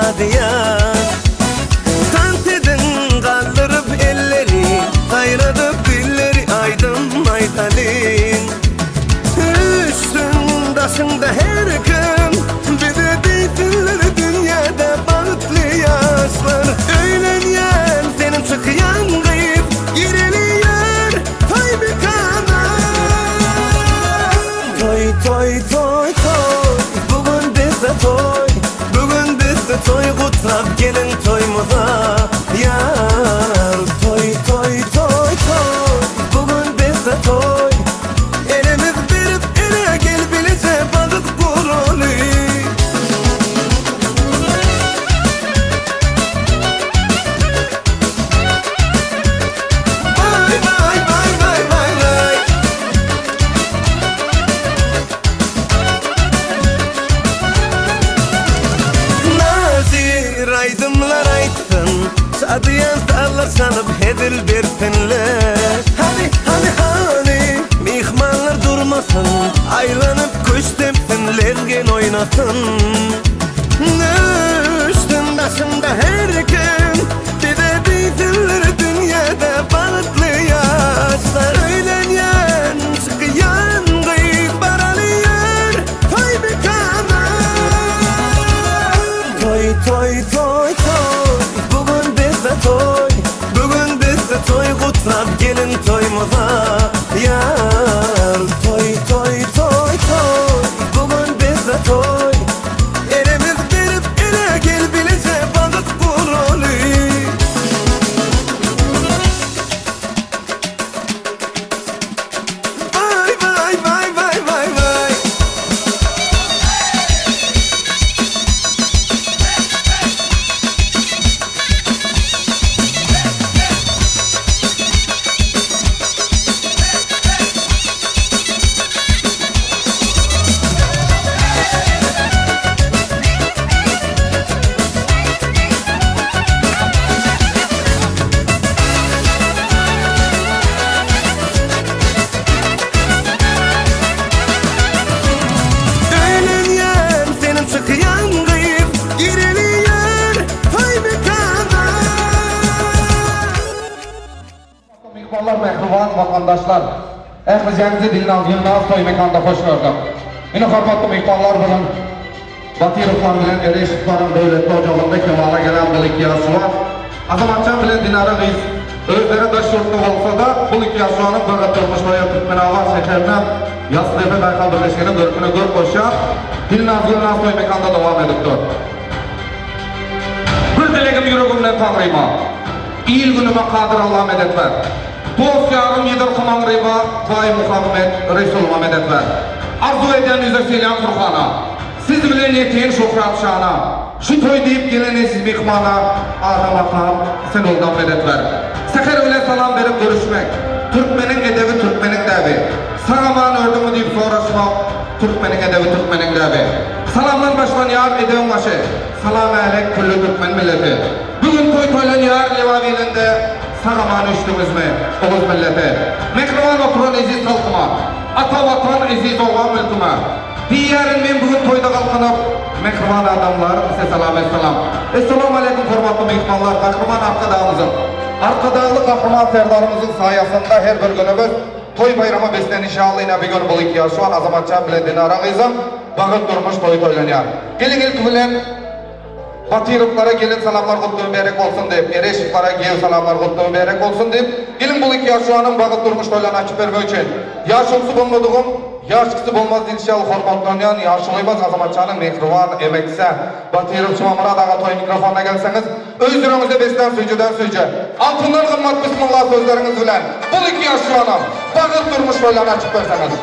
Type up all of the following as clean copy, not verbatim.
şadyýan. Tans ediň galdyryp elleri, Saýradyp dilleri aýdym aýdalyň. Üstüň daşyňda her kim, Bize diýsinler dünýäde bagtly ýaşlar. Öýlenýän seniň çykýan gyz, Gireli ýör toý mekana. Toý toý toý toý, bu gün bizde toý, Bu gün bizde toý gutlap geliň toýmuza ýar. Toý toý toý toý, bu gün bizde toý, Elimiz berip ele gel bileje bagt guraly. Baý baý baý baý baý baý. Nazir aýdymlar aýtsyn, Şadyýan sazlar çalyp hezil bersinler. Hany, hany, hany, myhmanlar durmasyn, Aýlanyp küşt depsin, lezgin oýnasyn. Düşsün daşynda her kim, Bize diýsinler dünýäde bagtly ýaşlar. Öýlenýän, çykýan gyz baraly ýör toý mekana. Toý, toý, toý, toý, bu gün bizde toý, Bu gün bizde toý gutlap geliň toýmuza ýar. Toý, toý, toý, toý, bu gün bizde toý, Elimiz berip ele gel bileje bagt guraly. Baý baý baý baý baý baý. Öýlenýän seniň çykýan gyz Gireli ýör toý mekana. Myhmanlar, mähriban watandaşlar! Ählijeňizi Dilnaz Ýylmaz toý mekanynda hoş gördük. Ine hormatly myhmanlar biziň Batyrowlar bilen Ereşowlaryň döwletli ojagynda kemala gelen bul iki ýaşuwa Azamatjan bilen Dinara gyz özleri daş ýurtda bolsa-da bul iki ýaşuwanyň bir durmuş toýy Türkmenabat şäherine Ýassydepe daýhan birleşiginiň görküne görk goşýan Dilnaz Ýylmaz toý mekanynda dowam edip dur. Bir dilegim ýüregimden Taňryma. Il-günüme Kadyr Alla medet ber. Dost-ýarym ýydyr Maňryba, Baý Muhammet Resulyma medet ber. Arzuw edýän ýüze selýan Gurhana. Siz bilen ýeteýin şöhrat-şana. Şu toý diýip gelen eziz myhmana, Adam atam, sen ondan medet ber. Säher bilen salam berip görüşmek, Türkmeniň edebi, türkmeniň däbi. Sag-aman ördüňmi diýip soraşmak, Türkmeniň edebi, türkmeniň däbi. Salamdan başlanýar edebiň başy, Salam-älek külli türkmen milleti. Bu gün toý toýlanýar Lebap ilinde, Sag-aman üýşdüňizmi, oguz milleti? Mähriban oturan eziz halkyma, Ata Watan, eziz oba mülküme, Diýýärin men bu gün toýda galkynyp, Mähriban adamlar, size salam esselam. Essalawmaleýkum hormatly myhmanlar, Gahryman Arkadagymyzyň, Arkadagly Gahryman Serdarymyzyň saýasynda her bir günümiz toý baýrama beslenişi ýaly ine bu gün bul iki ýaşuwan Azamatjan bilen Dinara gyzym bagyt durmuş toýy toýlanýar. Geliň ilki bilen Batyrowlara gelen salamlar gutly mübärek bolsun diýip, Ereşowlara giýew salamlar gutly mübärek bolsun diýip, geliň bul iki ýaşuwanyň bagyt durmuş toýlaryny açyp bermek üçin. Ýaşulusy bolmadygym, ýaşkysy bolmaz diýlişi ýaly hormatlanýan ýaşulymyz Azamatjanyň mähriban emekçisi Batyrow Jumamyrat aga toý mikrofonyna gelseňiz, öz ýüregiňizde beslän süýjüden süýji, altyndan gymmat bismillah sözleriňiz bilen bul iki ýaşuwanyň bagyt durmuş toýlaryny açyp berseňiz.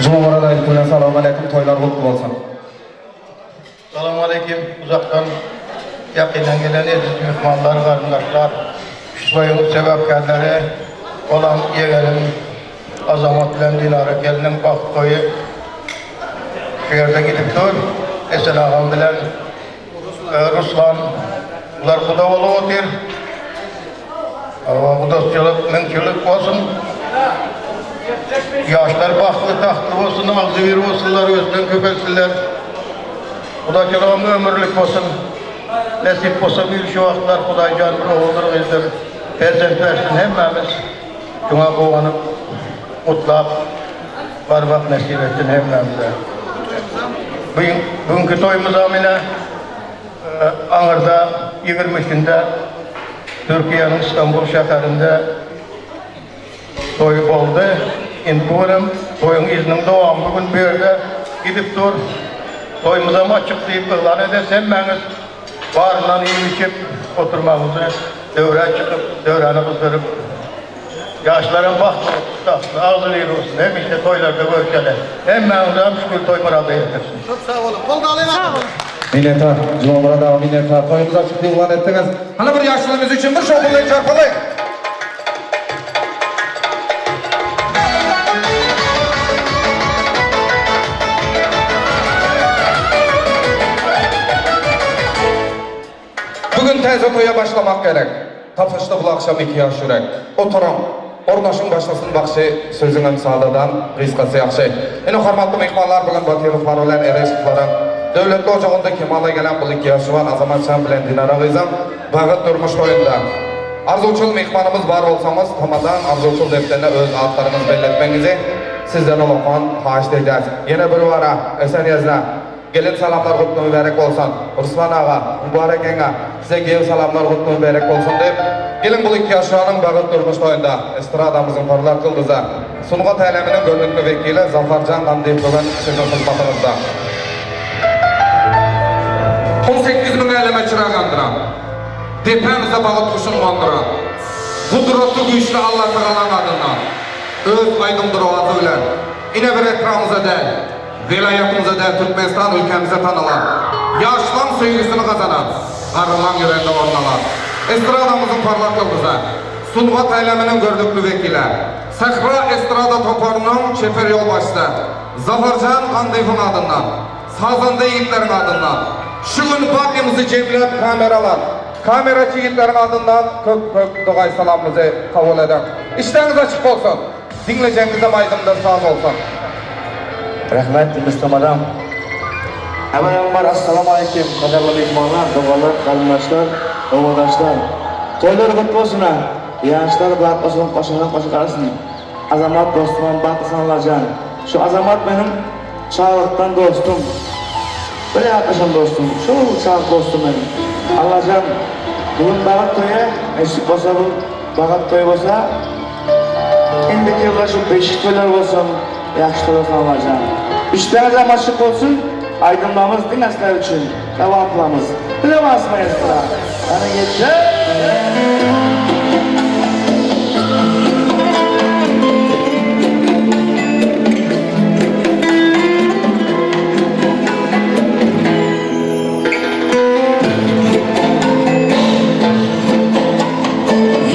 Jumamyrat aýdyp bilen Salowmaleýkim toýlar gutly bolsun. Salowmaleýkim uzakdan ýakyndan gelen eziz myhmanlar garyndaşlar şu toýuň sebäpkärleri bolan ýegenim Azamat bilen Dilara gelniň bagt toýy şu ýerde gidip dur Esen agam bilen Ruslan bular guda bolup otyr. Hawa, gudaçylyk, müňçilik bolsun. Ýaşlar bagtly, tagtly bolsun, agzybir bolsunlar, özünden köpelsinler. Gudaçylygam ömürlik bolsun. Nesip bolsa bu ýyl şu wagtlar Hudaýjan bir oguldyr gyzdyr perzent bersin hemmämiz şuňa guwanyp gutlap barmak nesip etsin hemmämize. Bu günki toýumyzam ine aňyrda ýigrimisinde Türkiýäniň Istanbul şäherinde Toý boldy. Indi bu günem toýuň yzynyň dowamy bu gün bu ýerde gidip dur. Toýumyzam açyk diýip yglan ederis. Hemmäňiz baryndan iýip-içip oturmagyňyzy döwrä çykyp, döwräni gyzdyryp, ýaşlaram bagtly bolsun, tagtly, agzybir bolsun. Hemişe toýlarda görşeli. Hemmäňizem şükür toý myrada ýetirsin. Köp sag boluň. Goldalyň adamy. Minnetdar, Jumamyrat aga minnetdar. Toýumyz açyk diýip yglan etdiňiz. Hany bir ýaşulymyz üçin bir şowhunly çarpaly. Bu gün täze toýa başlamak gerek. Tapyşdy bu agşam iki ýaş ýürek. Oturyň, ornaşyň başlasyn bagşy, sözüňem sadadan, gysgasy ýagşy. Ine hormatly myhmanlar bu gün Batyrowlar bilen Ereşowlaryň döwletli ojagynda kemala gelen bu iki ýaş juwan Azamatjan bilen Dinara gyzam bagyt durmuş toýunda. Arzuwçyl myhmanymyz bar bolsaňyz tamadan arzuwçyl depderine öz atlaryňyzy belletmegiňizi sizden ullakan haýyşt edýäs. Ýene bir bara Esenýazna gelen salamlar gutly mübärek bolsun. Ruslan aga, Mübarek eňa size giýew salamlar gutly mübärek bolsun diýip, geliň bul iki ýaşulynyň bagyt durmuş toýunda estradamyzyň parlak ýyldyzy, sungat äleminiň görnükli wekili Zafarjan Gandyýew bugün siziň hyzmatyňyzda. 18 müň äleme çyrag ýandyran. Depämize bagyt guşun gonduran, Gudratly güýçli Allatagalaň adyndan, öz aýdymdyr owazy bilen, ine bir etrabymyza däl, welaýatymyza däl Türkmenistan ülkämize tanylan, ýaşlaň söýgüsini gazanan, garrylaň ýüreginde orun alan, estradamyzyň parlak ýyldyzy, sungat äleminiň görnükli wekili, Sähra estrada toparynyň çeper ýolbaşçysy Zafarjan Gandyýewiň adyndan, Sazanda ýigitleriň adyndan, şu gün barymyzy jemläp kameralar, kameraçy ýigitleriň adyndan köp köp dogaý salamymyzy kabul ediň. Işdäňiz açyk bolsun! Diňlejegiňizem aýdymdyr saz bolsun! Rahmet Mustamadam. Hemen bar Assalamu aleýkum gadyrly myhmanlar, doganlar, garyndaşlar, obadaşlar. Toýlar gutly bolsun a. Ýaşlar bagt goşadan goşadan goşa galsyn. Azamat dostumam bagtlysyň Allajan. Şu Azamat meniň Çagalykdan dostum. Bir ýatlaşan dostum. Şol çagyk dostum meniň. Allajan bu gün bagat toýa nesip bolsa bu bagat toýy bolsa indiki ýylda şu beşik toýlar bolsun ýagşy toý bolsun Allajan. Işdäňizem açyk bolsun aýdymlarymyz diňe sizler üçin dowam kylamyz. Bile was maestro. Hany geçer.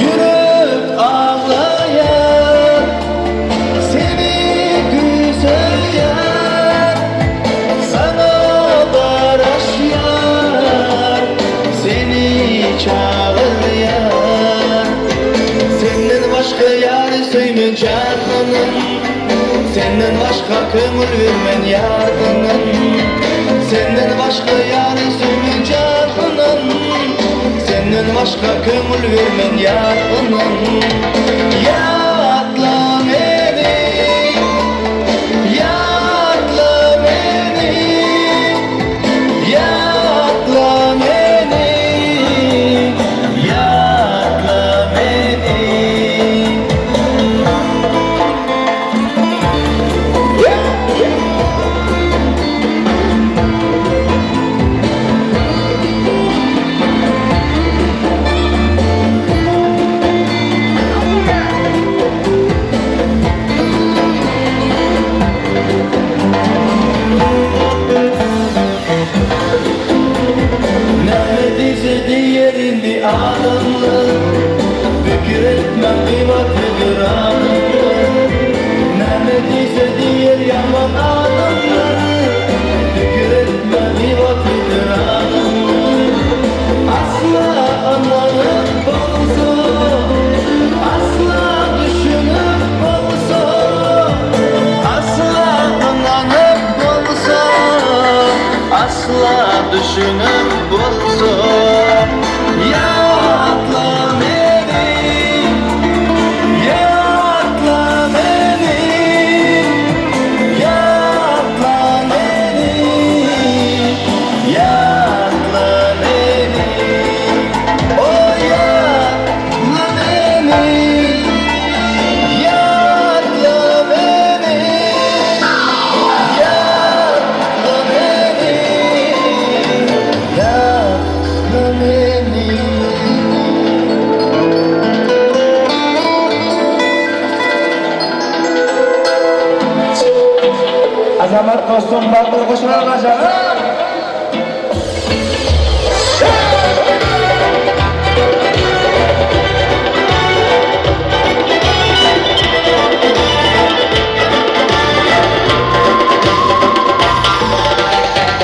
Ýürek aglaýar, seni küýseýär, Saňa garaşýar, seni çagyrýar. Senden başga ýary söýmen janynym, Senden başga köňül bermen ýarynym. Senden başga ýary söýmen janynym, Senden başga köňül bermen ýarynym. Ýatla meni, ýatla meni, Ýatla meni, ýatla meni. Näme diýse diýer indi adamlar, Pikir etmäň gybat eder adamlar. Näme diýse diýer ýaman adamlar, Pikir etmäň gybat eder adamlar. Asla ynanyp bolsa. düşünip bolsa Ýatla meni Ýatla meni Ýatla meni Ýatla meni O ýatla meni Ýatla meni Ýatla meni Ýatla meni Azamat dostum bagtly goşular gajaga.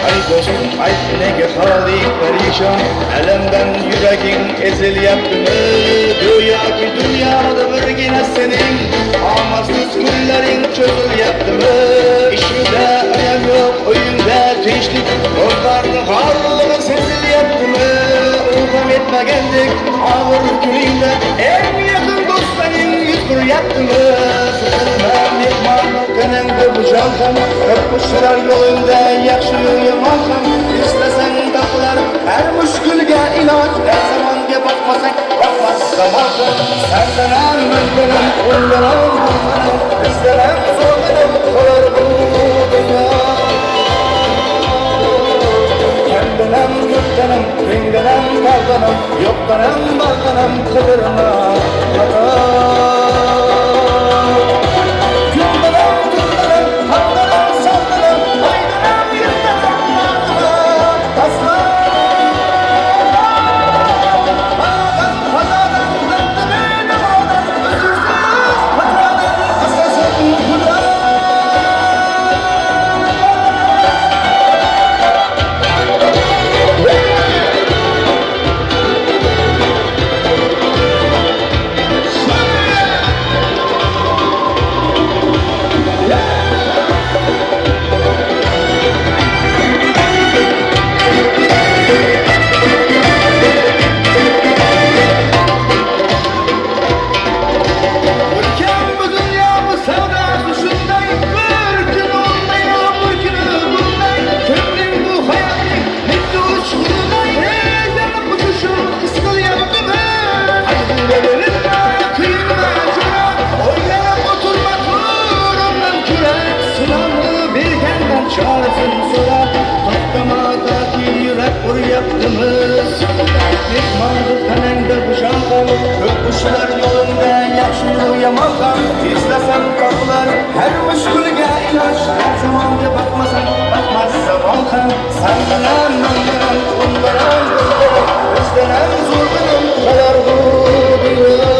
Aý dostum aýt nege halyň perişan Älemden ýüregiň ezilýäpdimi Göýäki dünýäde birgine seniň Amatsyz günleriň çözülýäpdimi Işiňde önem ýok öýüňde tynçlyk Dostlaryň harlygy sezilýäpdimi Ylham etmegendik agyr günüňde Iň ýakyn dostlaryň ýüz burýapdymy Sypyrma myhmanlyk teneňde bu jan hem Köp uçrar ýolunda ýagşy-ýu ýaman hem Isleseň tapylar her müşgilge ilaç Her zamanga bakmasaň bakmaz zaman hem Sendenem mendenem ondanam bundanam Bizdenem zordanam bolar bu dünýä Kemdenem köpdenem deňdenem tagdanam Ýokdanam bardanam kylyrma hata Gündenem tündenem hakdanam şardanam Aýdanam ýyldanam badyma tasla Badan hazadan derdimi dawadan Özürsüz hatadan asasyn Huda. Ülkem bu dünya bu sevdası şunday Bir günü onday bir günü bunday Kömrüň bu haýalyň nitdi uçgununday Eýlenip uçuşum ysgylýapdymy Aýdyňda berilme kynma jora Oýlanyp oturma tur ondan küre Sylamy bergenden çaresini sora Toktama ta ki ýürek urýapdymy Myhmandyr teneňde bu jan ham Köp uçrar ýolunda ýagşy-ýu ýaman ham Isleseň tapylar her müşgilge ilaç Her zamanga bakmasaň bakmaz zaman ham Sendenem mendenem ondanam bundanam Bizdenem zordanam galar bu dünýä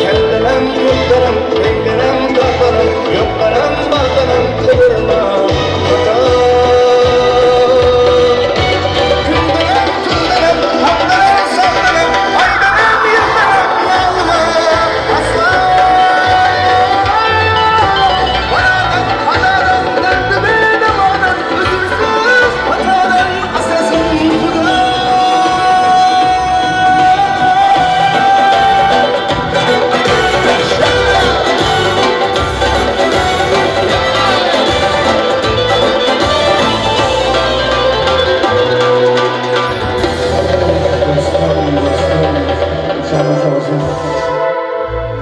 Kendenem köpdenem deňdenem tagdanam Ýokdanam bardanam kylyrma hata Gündenem tündenem hakdanam şardanam Aýdanam ýyldanam ýalyma asla Baradan hazadan derdimi dawadan Özürsüz hatadan asrasyn Huda.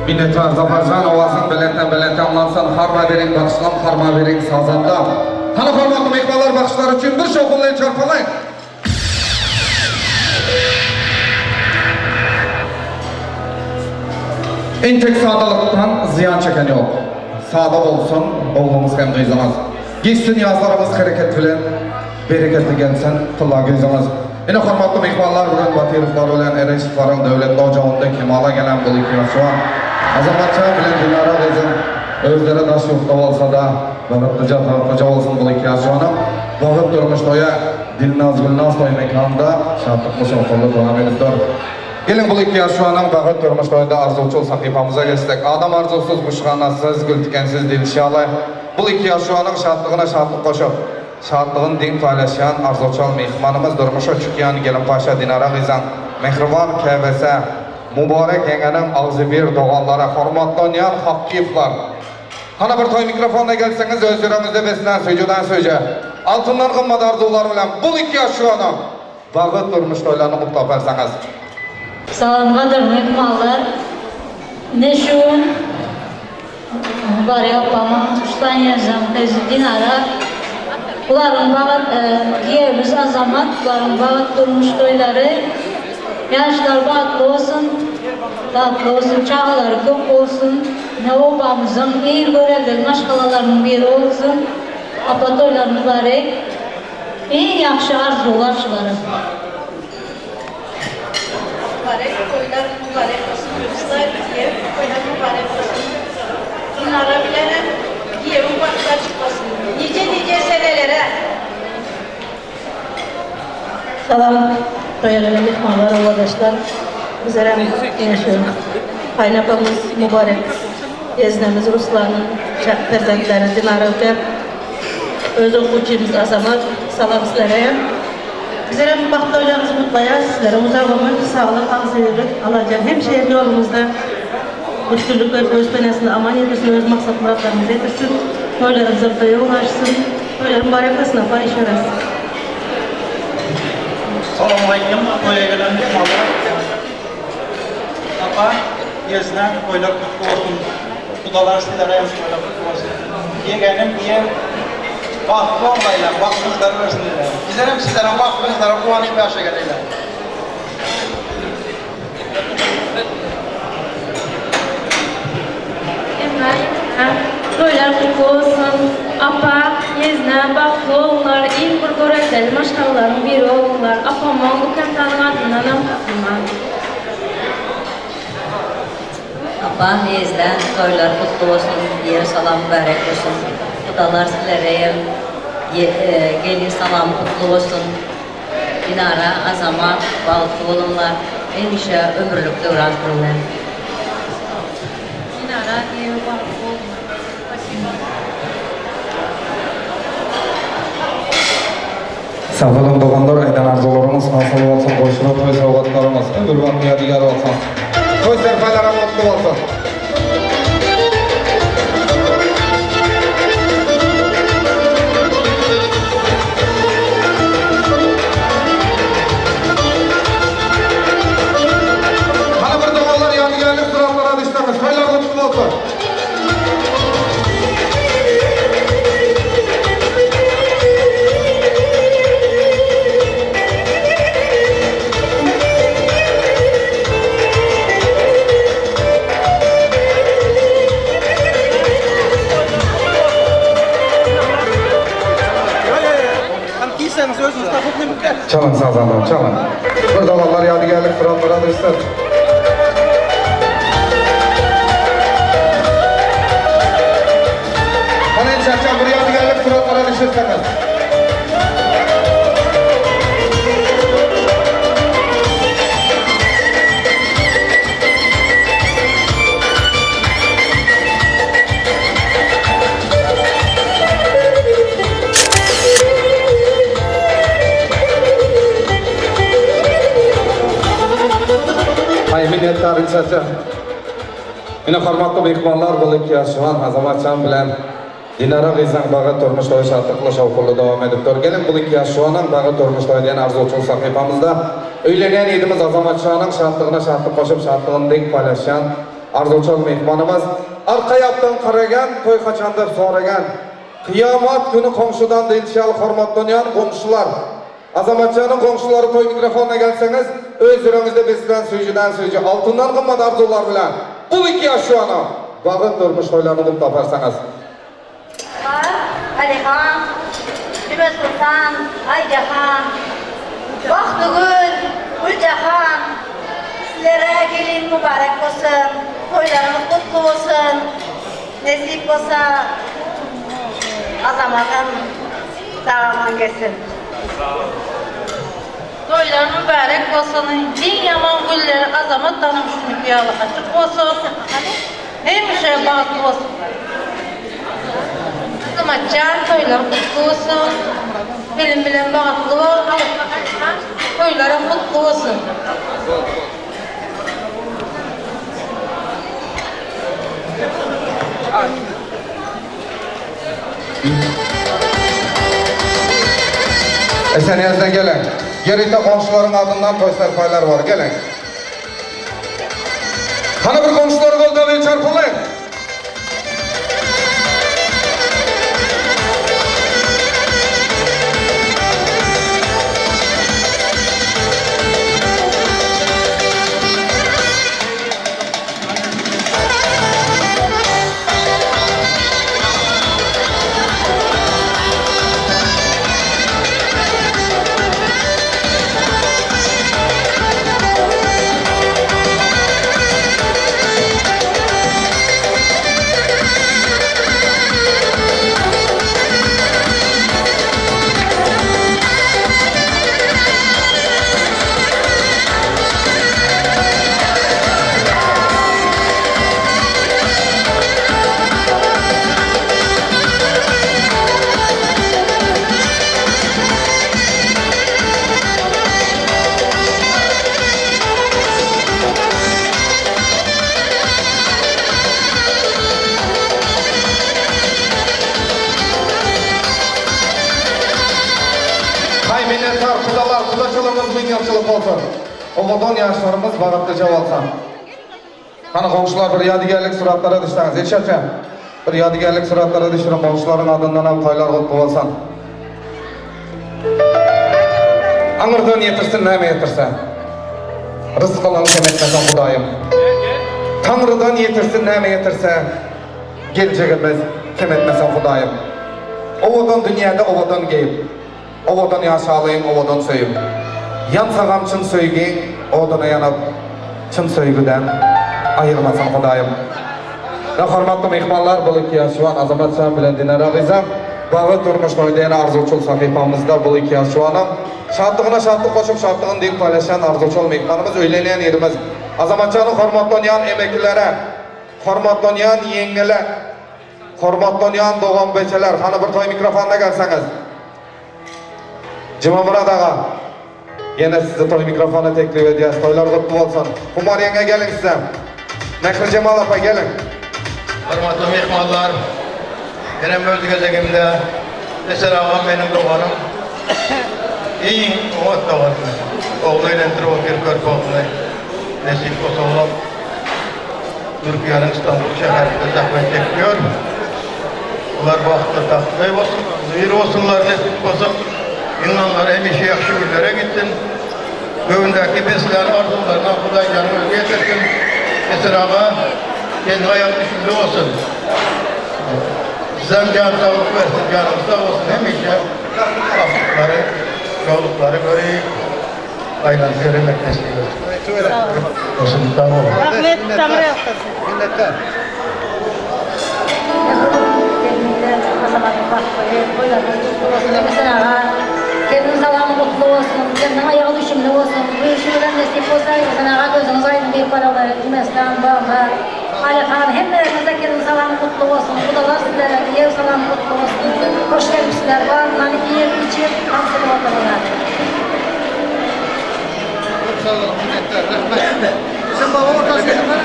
Minnetdar Zafarjan owazyň belentden belente aňlansyn harma beriň bagşylam harma beriň sazandam. Hany hormatly myhmanlar bagşylar üçin bir şowhunly el çarpalyň. Entek sadalykdan zyýan çeken ýok. Sada bolsun ogluňyz hem gyzyňyz. Geçsin ýazlaryňyz hereket bilen, bereketli gelsin tylla güýzüňiz. Ine hormatly myhmanlar bu gün Batyrowlar bilen Ereşowlaryň döwletli ojagynda kemala gelen bu iki ýaş juwan Azamatjan bilen Dilara gyzyň özleri daş ýurtda bolsada bagtlyja tagtlyja bolsun bu iki ýaş juwanyň bagyt durmuş toýy Dilnaz Gülnaz toý mekanynda şatlykly şowhunly dowam edip dur. Geliň bu iki ýaş juwanyň bagyt durmuş toýunda arzuwçyl sahypamyza geçsek. Adam arzuwsyz, guş ganatsyz, gül tikensiz diýlişi ýaly, bu iki ýaş juwanyň şatlygyna şatlyk goşup. Şatlygyny deň paýlaşýan arzuwçal myhmanymyz durmuşa çykýan Gelinpaşa Dinara gyzyň mähriban käbesi Mubarek ýeňňeniň agzybir doganlary, hormatlanýan Hakkyýewler! Hany bir toý mikrofonyna gelseňiz öz ýüregiňizde beslän süýjüden süýji, altyndan gymmat arzuwlar bilen bul iki ýaş juwanyň bagyt durmuş toýlaryny gutlap berseňiz. Salam gadyrly myhmanlar. Ine şu gün Mubarek apamyň Ruslan ýeňňäň gyzy Dinara bularyň bagyt giýewimiz Azamat bularyň bagyt durmuş toýlary. Ýaşlar bagtly bolsun, bagtly bolsun, çagalary köp bolsun. Ine obamyzyň iň göreldeli maşgalalarynyň biri bolsun. Apa toýlar mübarek. Iň ýagşy arzuwlar şulara. Mübarek toýlar mübarek bolsun Rüstem giýew toýlar mübarek bolsun Dinara bilenem giýewiň bagty açyk bolsun nije nije senelere. Salam toýa gelen myhmanlar obadaşlar bizlerem ine şu gaýynapamyz Mubarek ýeznemiz Ruslanyň perzentleri Dinara ökep öz okuwçymyz Azamat salam sizlerem bizlerem bagt toýlaryňyzy gutlaýas sizlere uzak ömür saglyk agzybirlik Allajan hemişe ýoluňyzda üstünlik berip öz penesinde aman ýetirsin öz maksat myratlaryňyza ýetirsin toýlaryňyzam toýa ulaşsyn. Toýlar mübarek bolsun apa еще раз. Salamaleýkim toýa gelen myhmanlar. Apa, ýezne toýlar gutly bolsun. Gudalar sizlere hem toýlar gutly bolsun. Ýegenim diýen bagtly bolmaýlar, bagtyňyzlary bersin diýýär. Bizler hem sizleriň bagtyňyzlara guwanyp ýaşaýarlar. Emma ýeňňe, toýlar gutly bolsun! Apa, ýezne, bagtly bolgular, iň bir göreldeli maşgalalaryň biri bolgular. Apamyň, Ukämzanyň adyndanam gutlaman. Apa, ýezne, toýlar gutly bolsun, ýer salam mübärek bolsun. Gudalar sizlerem gelin salam gutly bolsun. Dinara, Azamat, bagtly boluňlar, hemişe ömürlik döwran sürüňler. Dinara giýew bagtly boluňlar. Spasiba. Sag boluň doganlar aýdan arzuwlaryňyz hasyl bolsun goşulan toý sowgatlaryňyz ömür baky ýadygär bolsun toý serpaýlaram gutly bolsun. Hany bir doganlar ýadygärlik suratlara düşseniz toýlar gutly bolsun. Çalyň sazanlar, çalyň. Bir doganlar ýadygärlik suratlara düşsün. Hany Çaçan bir ýadygärlik suratlara düşürseňiz. Aý minnetdar Çaça. Ine hormatly myhmanlar bul iki ýaş juwan Azamatjan bilen Dinara gyzyň bagy durmuş toýy şatlykly şowhunly dowam edip dur. Geliň bul iki ýaş juwanyň bagy durmuş toýy diýen arzuwçyl sahypamyzda öýlenýän ýigdimiz Azamatjanyň şatlygyna şatlyk goşup şatlygyny deň paýlaşýan arzuwçyl myhmanymyz Arka ýapdan karagan toý haçan dep soragan Kyýamat güni goňşudan dynç ýaly hormatlanýan goňşular Azamatjanyň goňşulary toý mikrofonyna gelseňiz öz ýüregiňizde beslän süýjüden süýji altyndan gymmat arzuwlar bilen bul iki ýaş juwana bagyt durmuş toýlaryny gutlap berseňiz. Bar, Alyhan, Jüme Soltan, Aýjahan, Bagtygül, Güljahan, sizlere gelin mübarek bolsun, toýlaryňyz gutly bolsun, nesip bolsa Azamatam sag-aman gelsin. Toýlar mübärek bolsun, iň ýaman günleri Azamat hanym şuniki ýaly açyk bolsun, hemişe bagtly bolsunlar. Azamatjan toýlaryň gutly bolsun. Gelin bilen bagtly bol. Alyhan toýlaryň gutly bolsun. Esenýazdan geliň. Ýörite goňşularyň adyndan toý serpaýlar bar. Geliň. Hany bir goňşulary goldalyň, çarpylyň. Haý minnetdar gudalar gudaçylygymyz miňýylçylyk bolsun. Owadan ýaşlarymyz bagtlyja bolsun. Hany goňşular bir ýadygärlik suratlara düşseňiz Ilşatjan bir ýadygärlik suratlara düşüriň goňşularyň adyndanam toýlar gutly bolsun. Aňyrdan ýetirsin näme ýetirse. Rysgalyň kem etmesin Hudaýym. Taňrydan ýetirsin näme ýetirse. Geljegimiz kem etmesin Hudaýym. Owadan dünýäde owadan geýip. Owadan ýaşalyň owadan söýüp. Ýansagam çyn söýgiň oduna ýanyp, Çyn söýgüden aýyrmasyn Hudaýym. Ýa hormatly myhmanlar bul iki ýaş juwan Azamat jan bilen Dinara gyzam Bagtly durmuş toýunda ýene arzuwçyl sahypamyzda bul iki ýaş juwanam şatlygyna şatlyk goşup şatlygyny deň paýlaşýan arzuwçyl myhmanymyz öýlenýän ýerimiz Azamatjanyň hormatlanýan emekilere hormatlanýan ýeňňeler Hormatlanýan dogan-beçeler, hany bir toý mikrofonyna gelseňiz. Jumamyrat aga, ýene sizi toý mikrofona teklip edýäs. Toýlar gutly bolsun. Humar ýeňňe geliň sizem. Mährijemal apa geliň. Hormatly myhmanlar, menem öz gezegimde Eser agam meniň doganym. Iň oňat doganym meniň. Ogly öýlendirip otyr körpe ogluny. Nesip bolsa olam Türkiýäniň Stambul şäherinde zähmet çekiyor. Olar bagtly tagtly bolsun, agzybir bolsunlar nesip bolsa. Ynanlary hemişe ýagşy günlere gitsin. Göwündäki beslän arzuwlaryna Hudaý janyň özi ýetirsin. Esen aga, gelniň aýagy düşümli bolsun. Sizem jan saglyk bersin, janyňyz sag bolsun hemişe bagtlary, şowluklary göreyik. Aýlanyp ýöremek nesip etsin. Olsun, sag boluň. Rahmet, Taňry ýalkasyn. Minnetdar. Gelin salam gutly bolsun, gelniň aýagy düşümli bolsun, bu işi bilen nesip bolsa Esen aga gözüňiz aýdyň diýip baralary Jümestan, Bagdat, Alyhan hemmeleriňize gelin salam gutly bolsun, gudalar sizlere giýew salam gutly bolsun, hoş gelipsizler, baryndan iýip içip tans edip oturyňlar. Köp sag boluň, minnetdar, rahmet. Sen baba ortasy ýene.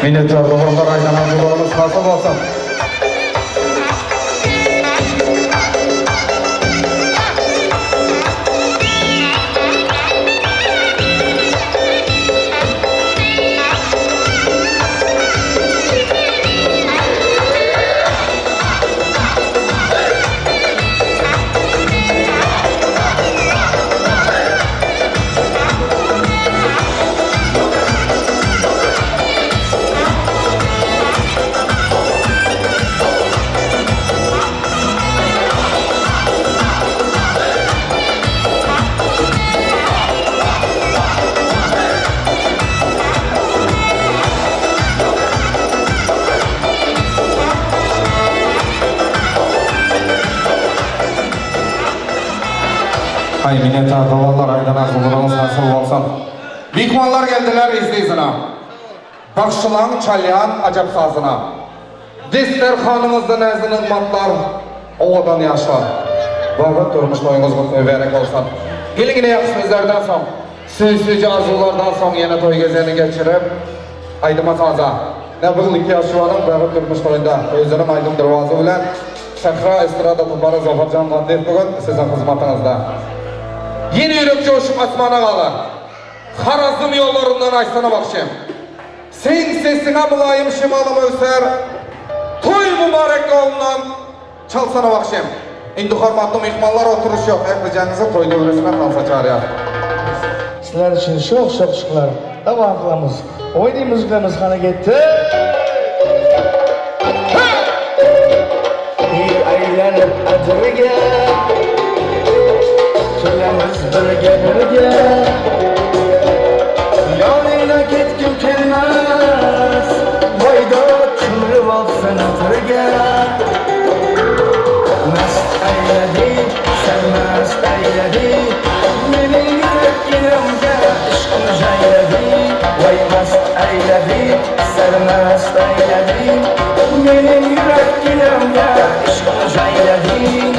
Minnetdar doganlar aýdan arzuwlaryňyz hasyl bolsun. Aý minnetdar doganlar aýdan arzuwlaryňyz hasyl bolsun. Myhmanlar geldiler yzly-yzyna. Bagşylaň çalýan ajap sazyna. Desterhanyňyzda näzi-nygmatlar, owadan ýaşlar. Babat durmuş toýuňyz gutly mübärek bolsun! Geliň ine ýagşy sözlerden soň, süýji-süýji arzuwlardan soň ýene toý gezegini geçirip, aýdyma-saza. Ine bu ýyl iki ýaşulanyň babat durmuş toýunda özüniň aýdymdyr owazy bilen Sähra estrada topary Zohurjan Gandyýew bu gün siziň hyzmatyňyzda. Ýene ýürek joşup asmana galar. Harazm ýollaryndan aýtsana bagşym. Seň sesiňe mylaýym şemalam öwser, Toý mübarek ýolundan çalsana bagşym. Indi hormatly myhmanlar oturyş ýok, ählijäňizi toý döwresine tansa çagyrýas. Sizler üçin şoh-şoh şyhlar dowam kylamiz. Oýny muzyklarymyz hany getdi. Bir aýlanyp atyr Kelemiz birge birge Ýanyna ketgim kelmez Boýda çümrüp alsyn atyr Mest eýledi, sermest eýledi Meniň ýürek ýerimde yşkyň jaýlady Waý mest eýledi, sermest eýledi Meniň ýürek ýerimde yşkyň jaýlady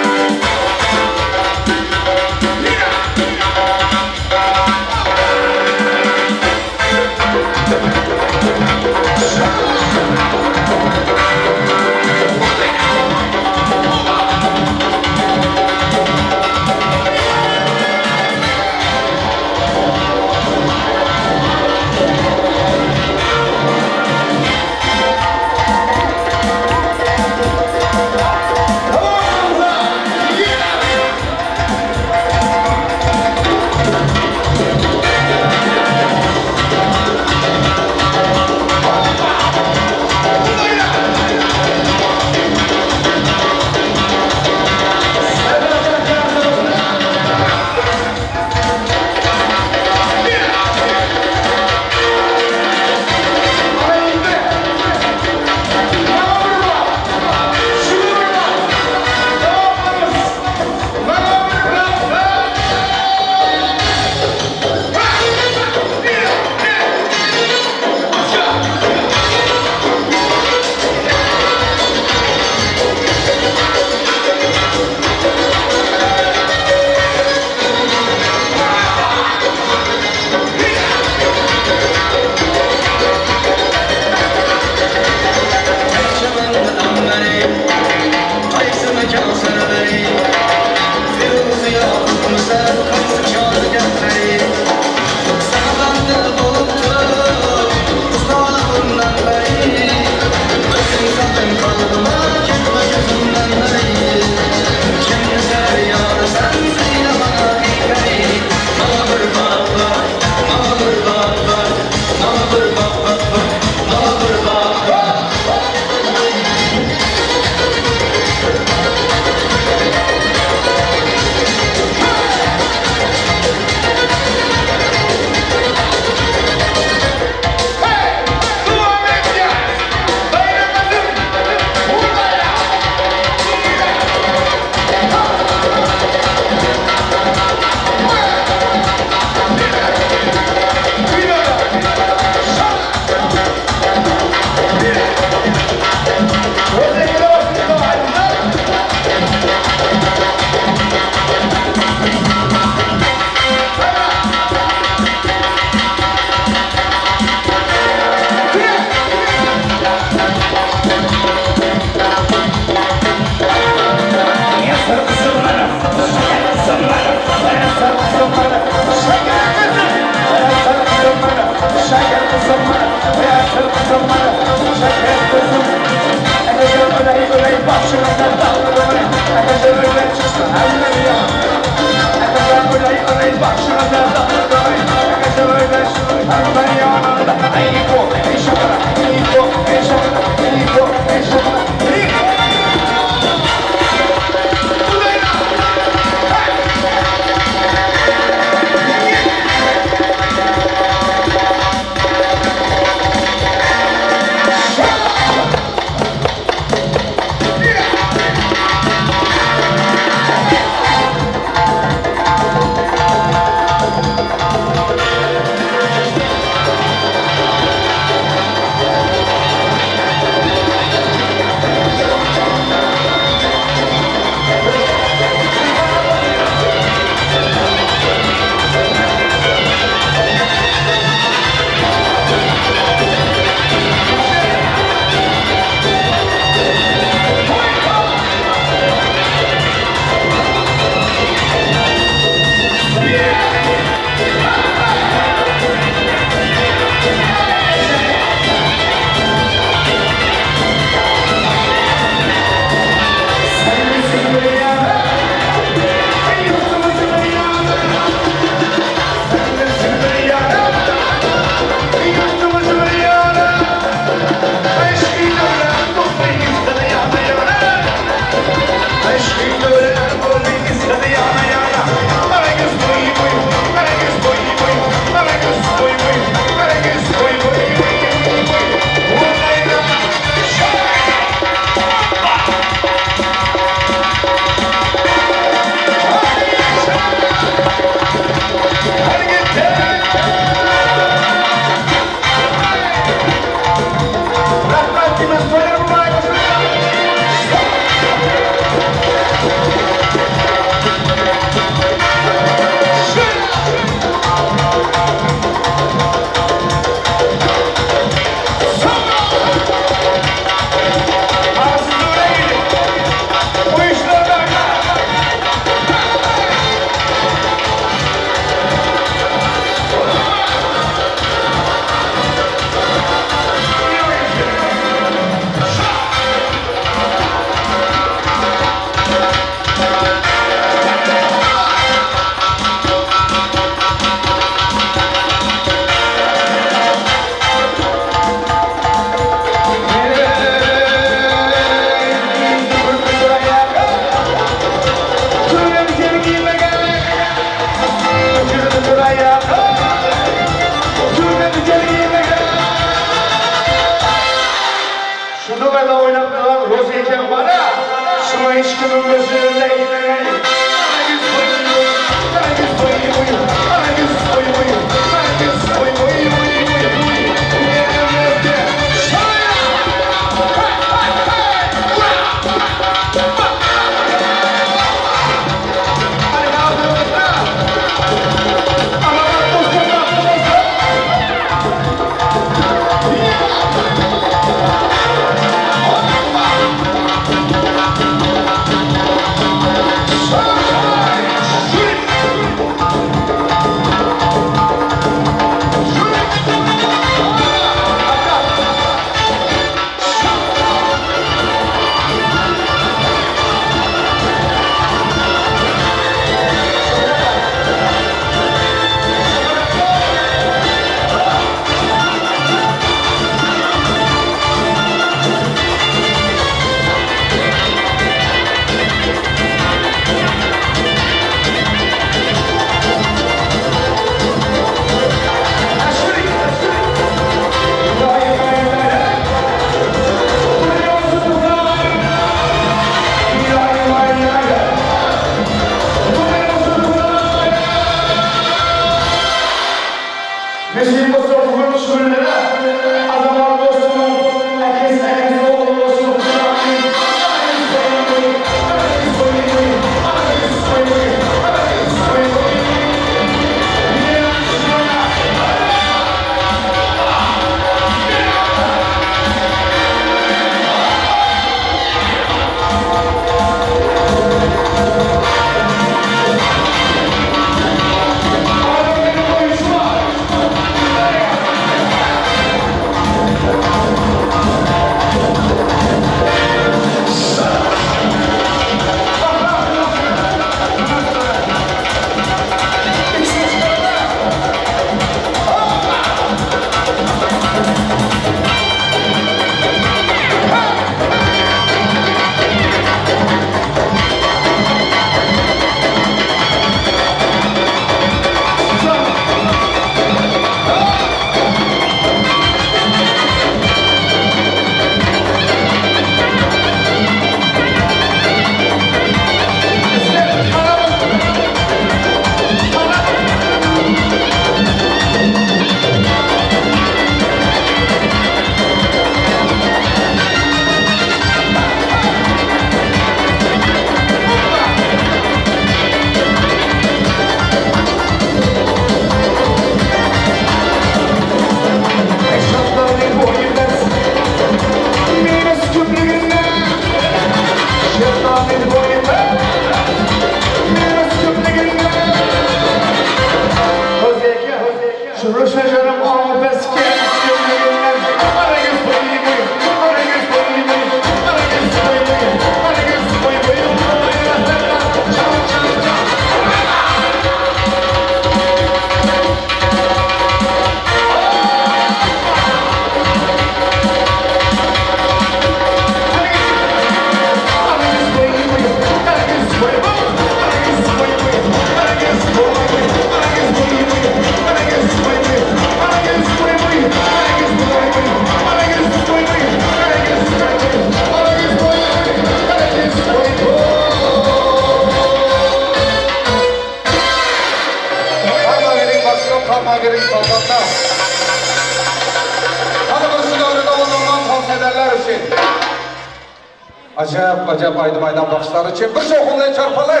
Ajap ajap aýdym aýdan bagşylar üçin bir şowhunly el çarpaly!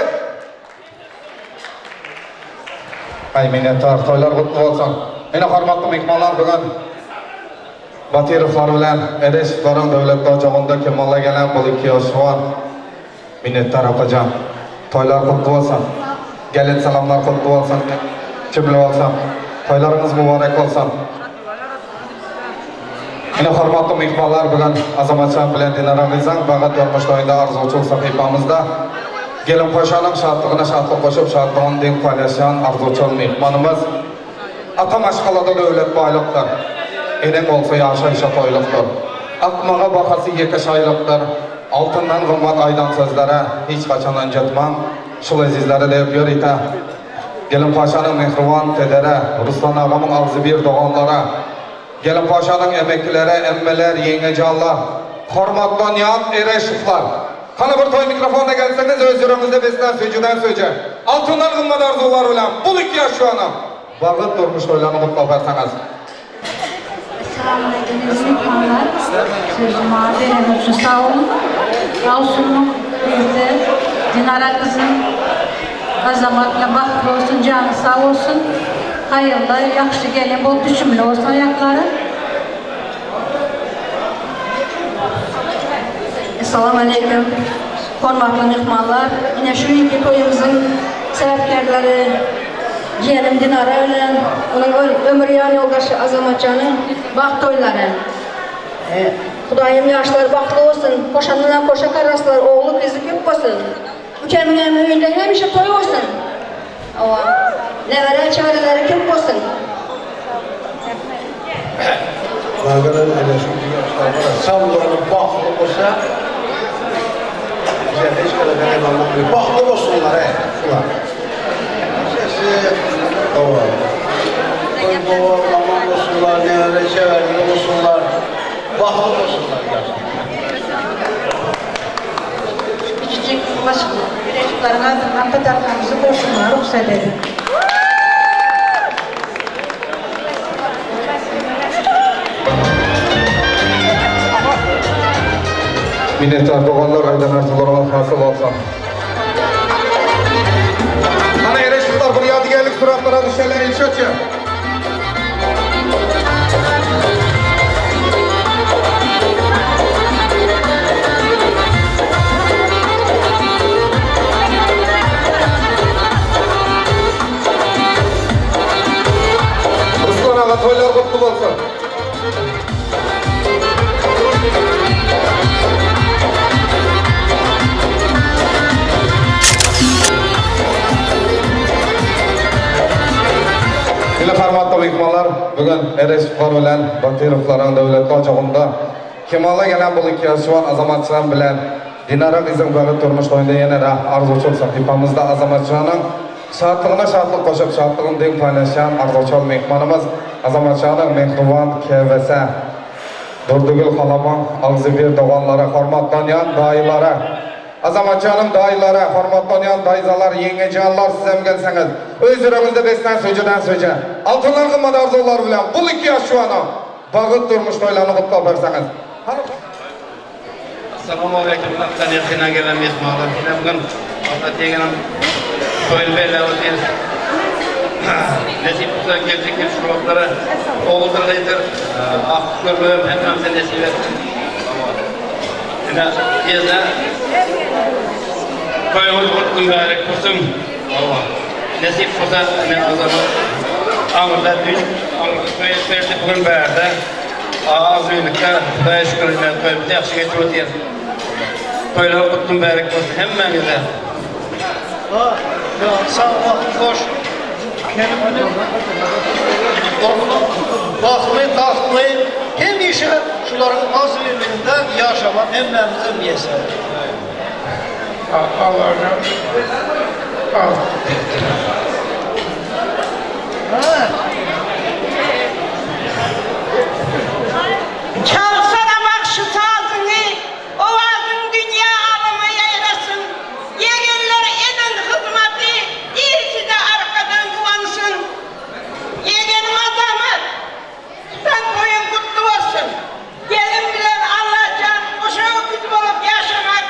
Aý minnetdar, toýlar gutly bolsun! Ine hormatly myhmanlar bu gün Batyrowlar bilen Ereşowlaryň döwletli ojagynda kemala gelen bul iki ýaş juwan. Minnetdar apajan. Toýlar gutly bolsun! Gelen salamlar gutly bolsun! Jümle bolsun! Toýlaryňyz mubarek bolsun! Ine hormatly myhmanlar bu gün Azamatjan bilen Dinara gyzyň Bagat durmuş toýunda arzuwçyl sahypamyzda gelin poşanyň şatlygyna şatlyk goşup şatlygyny deň paýlaşýan arzuwçyl myhmanymyz Ata maşgalada döwlet baýlykdyr. Eneň bolsa ýaşaýşa toýlukdyr. Akmaga bahasy ýeke şaýlykdyr. Altyndan gymmat aýdan sözlere hiç haçan ynjytmaň. Şul ezizlere degip ýörite Gelinpaşanyň mähriban pedere, Ruslan agamyň agzybir doganlara, Gelinpaşanyň emekilere, emmeler, ýeňňejanlar, hormatlanýan Ereşowlar! Hany bir toý mikrofonyna gelseňiz öz ýüregiňizde beslän süýjüden süýji, altyndan gymmat arzuwlar bilen bul iki ýaş juwana bagyt durmuş toýlaryny gutlap berseňiz. Essalamualeýkum eziz myhmanlar. Sözü maňa bereniňiz üçin sag boluň. Rawşunyň gyzy Dinara gyzym Azamat bilen bagtly bolsun, jany sag bolsun. Haýyrly, ýagşy gelin bolup düşümli bolsun aýaklary. Essalamualeýkum hormatly myhmanlar. Ine şu günki toýumyzyň sebäpkärleri Jiýenim Dinara bilen onuň ömür ýanýoldaşy Azamatjanyň bagt toýlary. Hudaýym ýaşlar bagtly bolsun, hoşandan hoşa garraslar, ogly gyzy köp bolsun. Ükämiňem öýünde hemişe toý bolsun. Hawa. Nebere çäreleri köp bolsun. Nagaran ene şu ýaşlar saglygyny bagtly bolsa bize hiç kadar bagtly bolsunlar he şular. Sesi hawa. Toý aman bolsunlar, nebere çäreleri bolsunlar, bagtly bolsunlar ýaşlar. Kiçijik maşgala Ereşowlaryň adyndan padarkamyzy goşmaga rugsat ediň. Minnetdar doganlar aýdan arzuwlaryňyz hasyl bolsun. Hany Ereşowlar bir ýadygärlik suratlara düşeliň ilçi. Ruslan aga toýlar gutly bolsun. Ine hormatly myhmanlar, bu gün Ereşowlar bilen Batyrowlaryň döwletli ojagynda kemala gelen bul iki ýaş juwan Azamatjan bilen Dinara gyzyň bagyt durmuş toýunda ýene-de arzuwçyl sahypamyzda Azamatjanyň şatlygyna şatlyk goşup, şatlygyny deň paýlaşýan arzuwçyl myhmanymyz Azamatjanyň mähriban käbesi Durdygül halamyň agzybir doganlary, hormatlanýan daýylary, Azamatjanyň daýylary, hormatlanýan daýzalar, ýeňňejanlar sizem gelseňiz, öz ýüregiňizde beslän süýjüden süýji, altyndan gymmat arzuwlar bilen bul iki ýaş juwana bagyt durmuş toýlaryny gutlap berseňiz. Hany. Assalamualeýkum uzakdan ýakyndan gelen myhmanlar. Ine bu gün Azat ýegenim toýuny belläp otyrys. Nesip bolsa geljek ýyl şu wagtlara oguldyr gyzdyr agtyk görmegem hemmämize nesip etsin. Ine ýene toýuňyz gutly mübärek bolsun. Nesip bolsa ine Azamat aňyrda düýn aňyrda toý edip berdi bu gün bärde. Agzybirlikde Hudaýa şükür ine toýumyzy ýagşy geçirip otyrys. Toýlar gutly mübärek bolsun hemmäňize. Sag hoş Bagtly, tagtly, hemişe şularyň agzybirliginde ýaşamak hemmämize miýesser. Allah'ım. Çalsana bagşy sazyňy, Owazyň dünýä alyma ýaýrasyn, Ýegenler eden hyzmaty il size arkadan guwansyn. Ýegenim Azamat, tutan toýuň gutly bolsun. Gelin bilen Allajan goşa öküz bolup ýaşamak.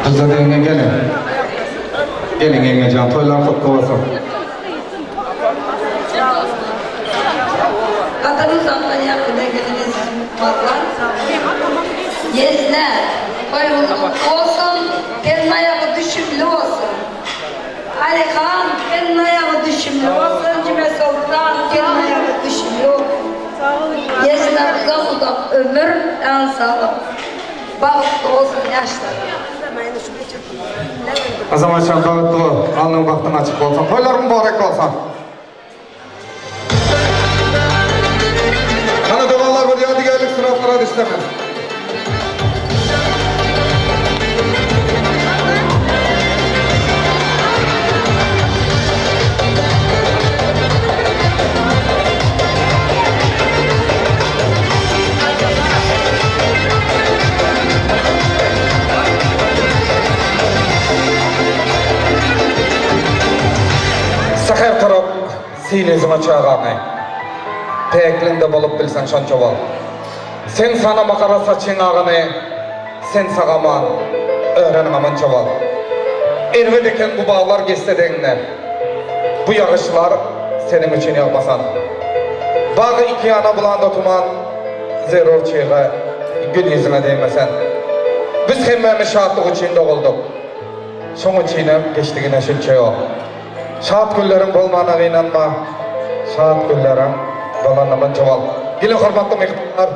Gyzlar ýeňňe geliň. Geliň ýeňňejan toýlar gutly bolsun. Gadyrly uzakdan ýakyndan gelen eziz myhmanlar. Ýezne, toýuňyz gutly bolsun, gelin aýagy düşümli bolsun. Alyhan, gelin aýagy düşümli bolsun, Jümesoltan, gelin aýagy düşümli bolsun. Ýezne uzak-uzak ömür, jan saglyk. Bagtly bolsun ýaşlar. Azamatjan bagtly bol, alnyň bagtyň açyk bolsun. Toýlar mübarek bolsun. Hany doganlar bir ýadygärlik suratlara düşsemiz. Säher turup, sil ýüzüňe çagany. Päkliňde bolup bilseň şonça bol. Sen sanama gara saçyň agyny, Sen sag-aman, öreniň amança bol. Erbet eken bu baglar geçse deňiňden. Bu ýagyşlar seniň üçin ýagmasan. Bagy ikiýana bulanda tuman, Zerur çyga gül ýüzüňe degmesen. Biz hemmämiz şatlyk üçin doguldyk. Şoň üçinem geçdigine şunça ýol. Şat günleriň bolmana gynanma, Şat günleriň bolanyna munça bol. Geliň hormatly myhmanlar!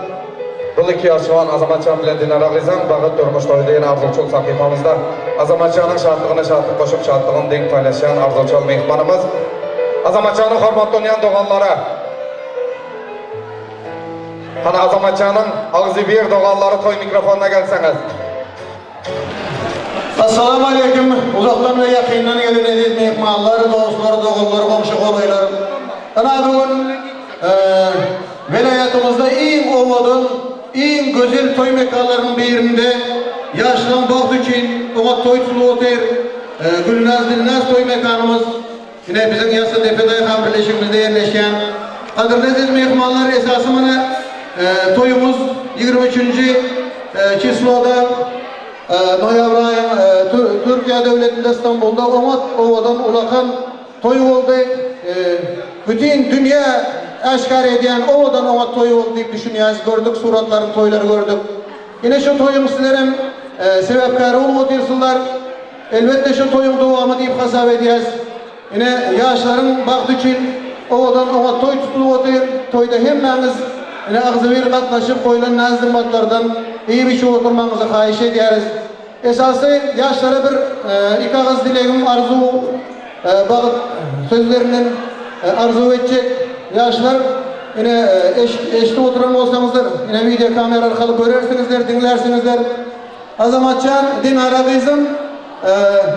Bul iki ýaş juwan Azamatjan bilen Dinara gyzyň bagyt durmuş toýy diýen arzuwçyl sahypamyzda Azamatjanyň şatlygyna şatlyk goşup şatlygyny deň paýlaşýan arzuwçyl myhmanymyz Azamatjanyň hormatlanýan doganlary Hany Azamatjanyň agzybir doganlary toý mikrofonyna gelseňiz. Assalamu aleýkum, uzakdan we ýakyndan gelen eziz myhmanlar, dostlar, doganlar, goňşy-golaýlar. Ynha bu gün welaýatymyzda iň owadan, iň gözel toý mekanlarynyň birinde ýaşlaryň bagty üçin oňat toý tutulyp otyr. Gülnaz Dilnaz toý mekanymyz ine biziň Ýassydepe daýhan birleşigimizde ýerleşýän. Gadyrly eziz myhmanlar, esasy mana toýumyz 23-nji çisloda noýabr aýyň Türkiýe döwletinde Stambulda oňat owadan ulakan toý boldy. Bütin dünýä äşgär edýän owadan oňat toý boldy diýip düşünýäs. Gördük suratlaryny toýlary gördük. Ine şu toýuň sizlerem sebäpkäri bolup otyrsyzlar. Elbetde şu toýuň dowamy diýip hasap edýäs. Ine ýaşlaryň bagty üçin owadan oňat toý tutulyp otyr. Toýda hemmäňiz ine agzybir gatnaşyp goýlan näz-nygmatlardan iýip-içip oturmagyňyzy haýyş edýäris. Esasy ýaşlara bir iki agyz dilegim arzuw bagt sözlerinden arzuw etjek. Ýaşlar ine eşidip oturan bolsaňyzlar ine wideo kamera arkaly görersiňizler diňlärsiňizler. Azamatjan Dinara gyzym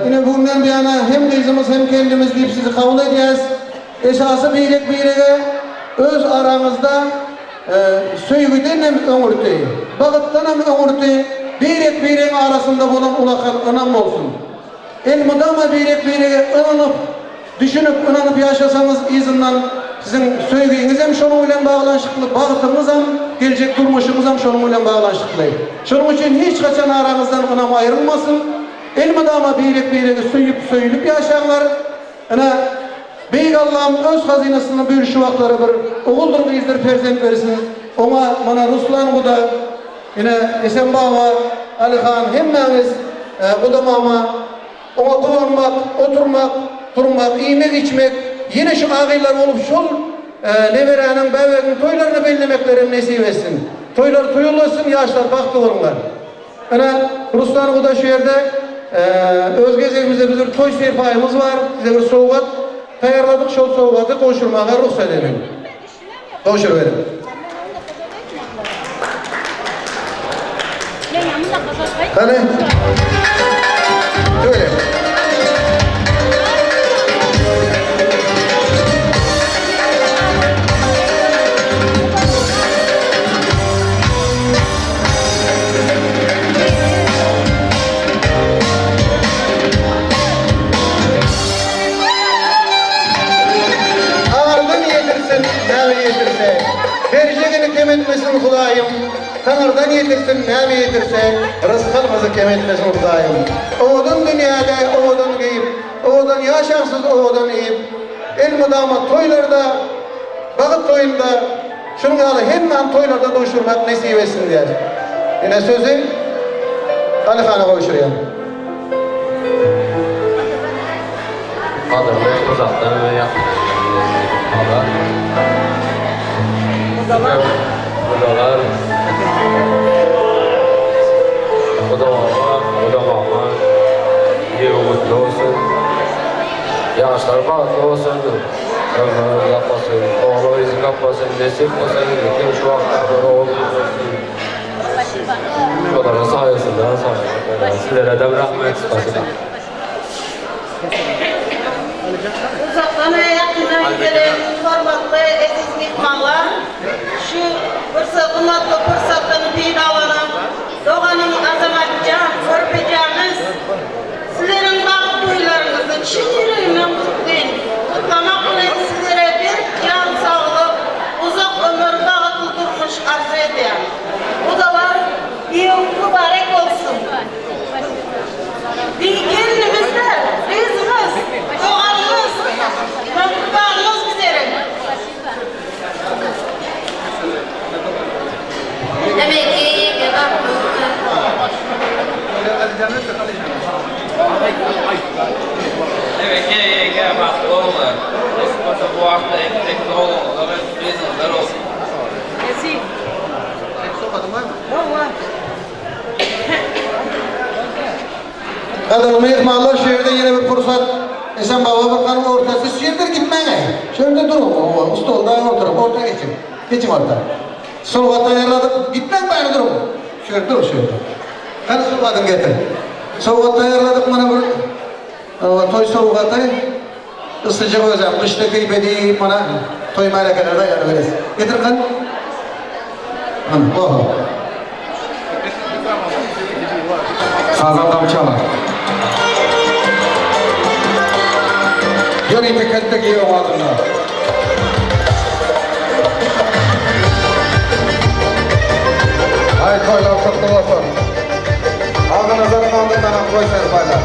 ine bu günden buýana hem gyzymyz hem gelnimiz diýip sizi kabul edýäs. Esasy birek birege öz araňyzda söýgüden hem öňürti, bagtdan hem öňürti birek biregiň arasynda bolan ulakan ynam bolsun. Elmydama birek birege ynanyp, düşünip, ynanyp ýaşasaňyz yzyndan siziň söýgiňiz hem şonuň bilen baglanyşykly, bagtyňyzam, geljek durmuşyňyzam şonuň bilen baglanyşykly. Şonuň üçin hiç haçan araňyzdan ynam aýrylmasyn. Elmydama birek biregi söýüp, söýülip ýaşaňlar. Ine, Beýik Allam öz hazynasyny bölüşi wagtlary bir oguldyr gyzdyr perzent bersin. Oňa mana Ruslan guda, ine, Esen baba, Alyhan hemmäňiz guda mama oňa guwanmak, oturmak, turmak, iýmek içmek, ýene şu agyllar bolup şol neberäniň, bäbegiň toýlaryny bellemeklerem nesip etsin. Toýlar toý bolsun, ýaşlar bagtly boluňlar. Ine, Ruslan guda şu ýerde öz gezegimizde biz bir toý serpaýymyz bar, size bir sowgat taýýarladyk, şol sowgaty gowşurmaga rugsat ediň. Gowşuryberiň. Hany? Tüweleme. Ardyn ýetirsin, näme ýetirse. Berjegini kem etmesin Hudaýym. Taňyrdan ýetirsin näme ýetirse rysgalymyzy kem etmesin Hudaýym. Owadan dünýäde owadan geýip, owadan ýaşaň siz owadan iýip, elmydama toýlarda, bagyt toýunda şunuň ýaly hemmäni toýlarda duşurmak nesip etsin diýýäs. Ine sözi Alyhana gowşurýan. Gadyrly uzakdan we ýakyndan gelen myhmanlar. Gudalar. Gudalar. Guda baba, guda mama. Ýyl gutly bolsun. Ýaşlar bagtly bolsun. Ömrüňiz uzak bolsun. Ogul gyzy köp bolsun. Nesip bolsa ýigitler şu wagtda bir ogul gyz bolsun. Şolaryň saýasynda saýasynda. Sizlere-de rahmet. Spasiba. Uzakdan we ýakyndan gelen hormatly eziz myhmanlar, şu gymmatly pursatdan peýdalanyp, doganym Azamatjan, körpejämiz, sizleriň bagt toýlaryňyzy çyn ýüregimden gutlaýyn. Gutlamak bilen sizlere berk jan saglyk, uzak ömür, bagtly durmuş arzuw edýän. Gudalar, ýyl mübarek bolsun! Bi gelnimiz-de, gyzymyz, doganymyz, mähribanymyz bizleriň. Emeke ýeke bagtly bolmaly. Nesip bolsa bu wagtda ektekli ogluňyzlar we gyzyňyzlar bolsun. Gadyrly myhmanlar şu ýerde ýene bir pursat Esen baba bir ganyň ortasy şu ýerden gitmäňaý. Şu ýerde duruň owa stolda oturyp orta geçiň. Geçiň orta. Sowgat taýýarladyk. Gitmäň bäri duruň. Şu ýerde dur şu ýerde. Hany sowgadyňy getir. Sowgat taýýarladyk mana bir owa toý sowgaty. Yssyjak özem gyşda keýpe diýip mana toý märekelerde aýlanyberes. Getir hany. Hany oho. Sazandam çalar. Ýörite ketde giýew adynda. Aý toýlar kutly bolsun. Aganazaryň adyndanam toý serpaýlar.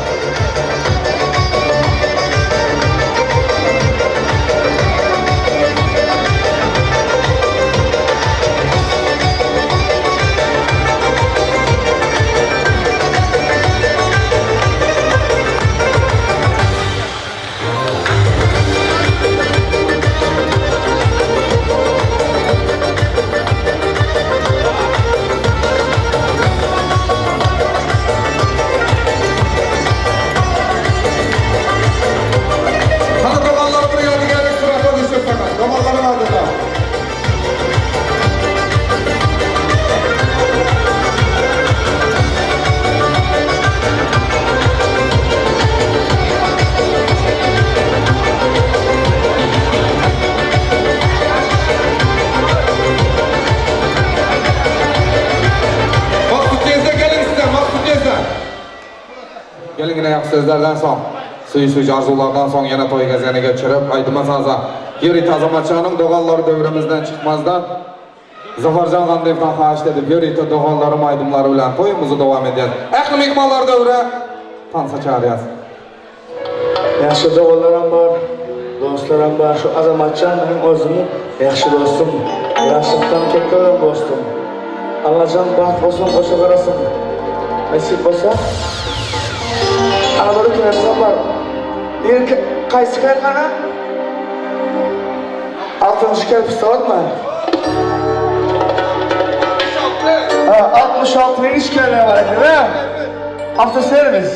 Hany doganlar bir ýadygärlik surata düşsek saňa. Doganlaryň adyndan. Maksut teyze geliň size, Maksut teyze. Geliň ine ýagşy sözlerden soň, süýşüji arzuwlardan soň ýene toý gezegine geçirip, aýdyma saza ýörite Azamatjanyň doganlary döwremizden çykmazdan Zafarjan Gandyýewden haýyşt edip ýörite doganlarym aýdymlary bilen toýumyzy dowam edýäs. Ähli myhmanlary döwre tansa çagyrýas. Ýagşy doganlaram bar, dostlaram bar. Şu Azamatjan meniň özümiň ýagşy dostum. Ýaşlykdan kek gören dostum. Allajan bagt goşan goşa garasyn. Nesip bolsa. Ana bir ülkelerimiz bar. Bir kaýsy kärhana? Altynjy kerpiç zawodmy? Ha, 66 işgärler bar eken, ha? Awtoserwis.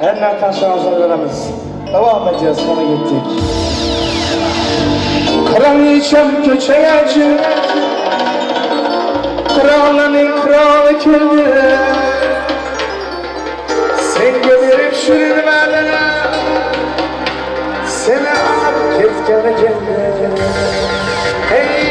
Hemme tanşanymyza beremiz. Dowam edýäs, hany gitdik. Kraliçem köçeýäçi Kralany kraly keldi Senge berip şirin mädene Seni alyp ketgeni geldi Hey!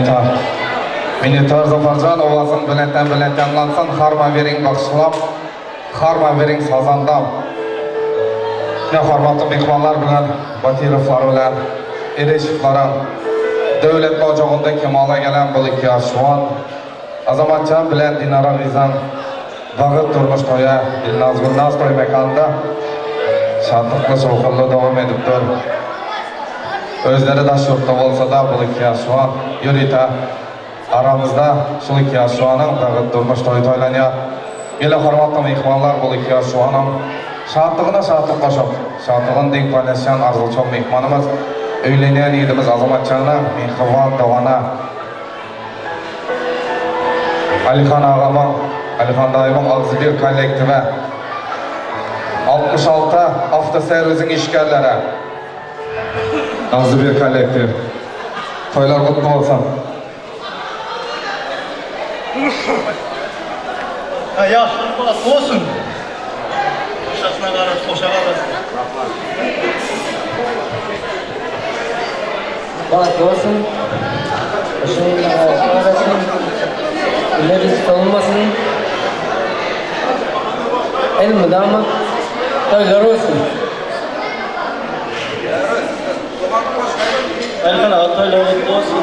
Minnetdar. Minnetdar Zafarjan owazyň belentden belent ýaňlansyn harma beriň bagşylam harma beriň sazandam. Ine hormatly myhmanlar bilen Batyrowlar bilen Ereşowlaryň döwletli ojagynda kemala gelen bul iki ýaş juwan Azamatjan bilen Dinara gyzyň bagyt durmuş toýy Ilnaz Gülnaz toý mekanynda şatlykly şowhunly dowam edip dur. Özleri daş ýurtda bolsada bul iki ýaş juwan ýörite aramyzda şul iki ýaş juwanyň bagyt durmuş toýy toýlanýar. Gele hormatly myhmanlar bul iki ýaş juwanyň şatlygyna şatlyk goşup, şatlygyny deň paýlaşýan arzuwçyl myhmanymyz, öýlenýän ýigidimiz Azamatjana, mähriban dogana, Alyhan agamyň, Alyhan daýymyň agzybir kollektiwe, 66 awtoserwisiň işgärleri, agzybir kollektiw. Toýlar gutly bolsun! Ýaşlar bagtly bolsun! Goşasyna garaş, goşa galasyn. Bagtly bolsun. Güller ýüzi solmasyn. Elmydama toýlar bolsun. Elhan aga toýlar gutly bolsun.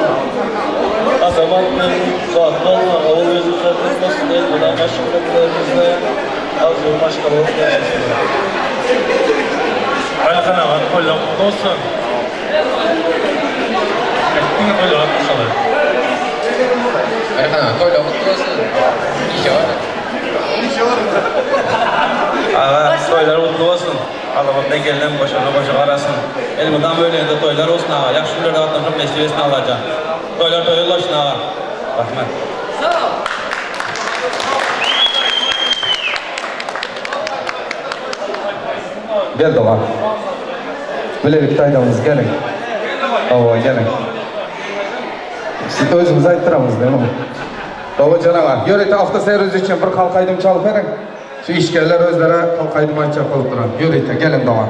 Azamat bilen bagtly bolmaň, ogul gyzlar köp bolsun, elmydama şöhratlaryňyzda arzuwy maşgala bolup ýaşasynlar. Elhan aga toýlar gutly bolsun. Diňe toýlar gatnaşaly. Elhan aga toýlar gutly bolsun. Işe baryn. Aga toýlar gutly bolsun. Azamat gelnem goşaryna goşa garasyn. Elmydama öýleriňizde toýlar bolsun aga. Ýagşy günlerde gatnaşmak nesip etsin Allajan. Toýlar toýa ulaşsyn aga. Rahmet. Gel dogan. Bilelikde aýdamyz geliň. Hawa geliň. Siz özüňiz aýtdyramyz näme? Babajan aga, ýörite awtoserwis üçin bir halk aýdym çalyp beriň. Şu işgärler özleri halk aýdym aýtjak bolup duran. Ýörite geliň dogan.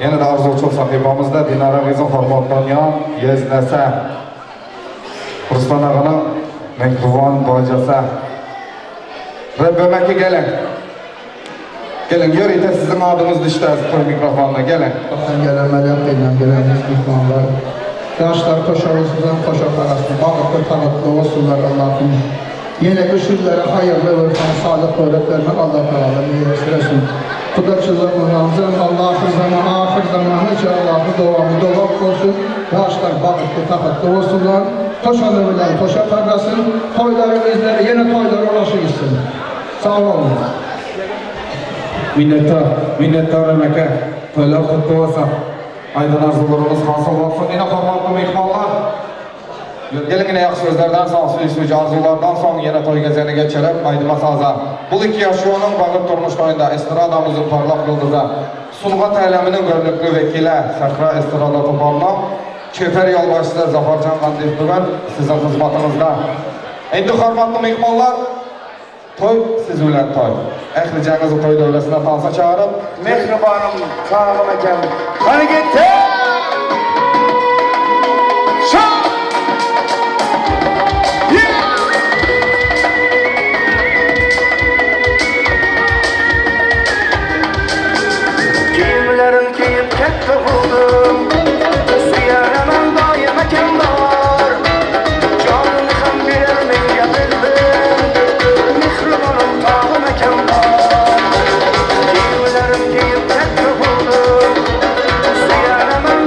Ýene-de arzuwçyl sahypamyzda Dinara gyzyň hormatlanýan ýeznesi Ruslan aganyň mähriban gojasy. Rebbim eke geliň. Geliň ýörite siziň adyňyz düşdi häzir toý mikrofonyna geliň. Uzakdan gelenler ýakyndan gelen myhmanlar. Ýaşlar hoşa bolsunlar hoşa garasyn bagtly tagatly bolsunlar Allahym ýeneki şünlere haýyrly we salyh döwlet bermek Allah tagala miýesser etsin. Gudaçylygymyzam Allah ahyr zaman ahyr zamanaça Allahym dowamy dowam bolsun ýaşlar bagtly tagatly bolsunlar hoşaly bilen hoşa garrasyn toýlary bizlere ýene toýlara ulaşyp gitsin. Sag boluň. Minnetdar, minnetdar Remeke. Toýlar gutly bolsun. Aýdan arzuwlaryňyz hasyl bolsun. Ine hormatly myhmanlar. Geliň ine ýagşy sözlerden soň, süýji-süýji arzuwlardan soň ýene toý gezegini geçirip, aýdyma-saza. Bul iki ýaşulynyň bagyt durmuş toýunda estradamyzyň parlak ýyldyzy, sungat äleminiň görnükli wekili, Sähra estrada toparynyň çeper ýolbaşçysy Zafarjan Gandyýew bu gün siziň hyzmatyňyzda. Indi hormatly myhmanlar, Toý siz bilen toý. Ählijäňizi toý döwresine tansa çagyryp. Mähribanym kagam ekem hany gitse Şa! Geýimlerin geýip ketde boldum Söýenemem daýym eken bar Janyny hem berer menga bildim Mihribanym tagym eken bar Geýimlerin geýip ketde boldum Söýenemem.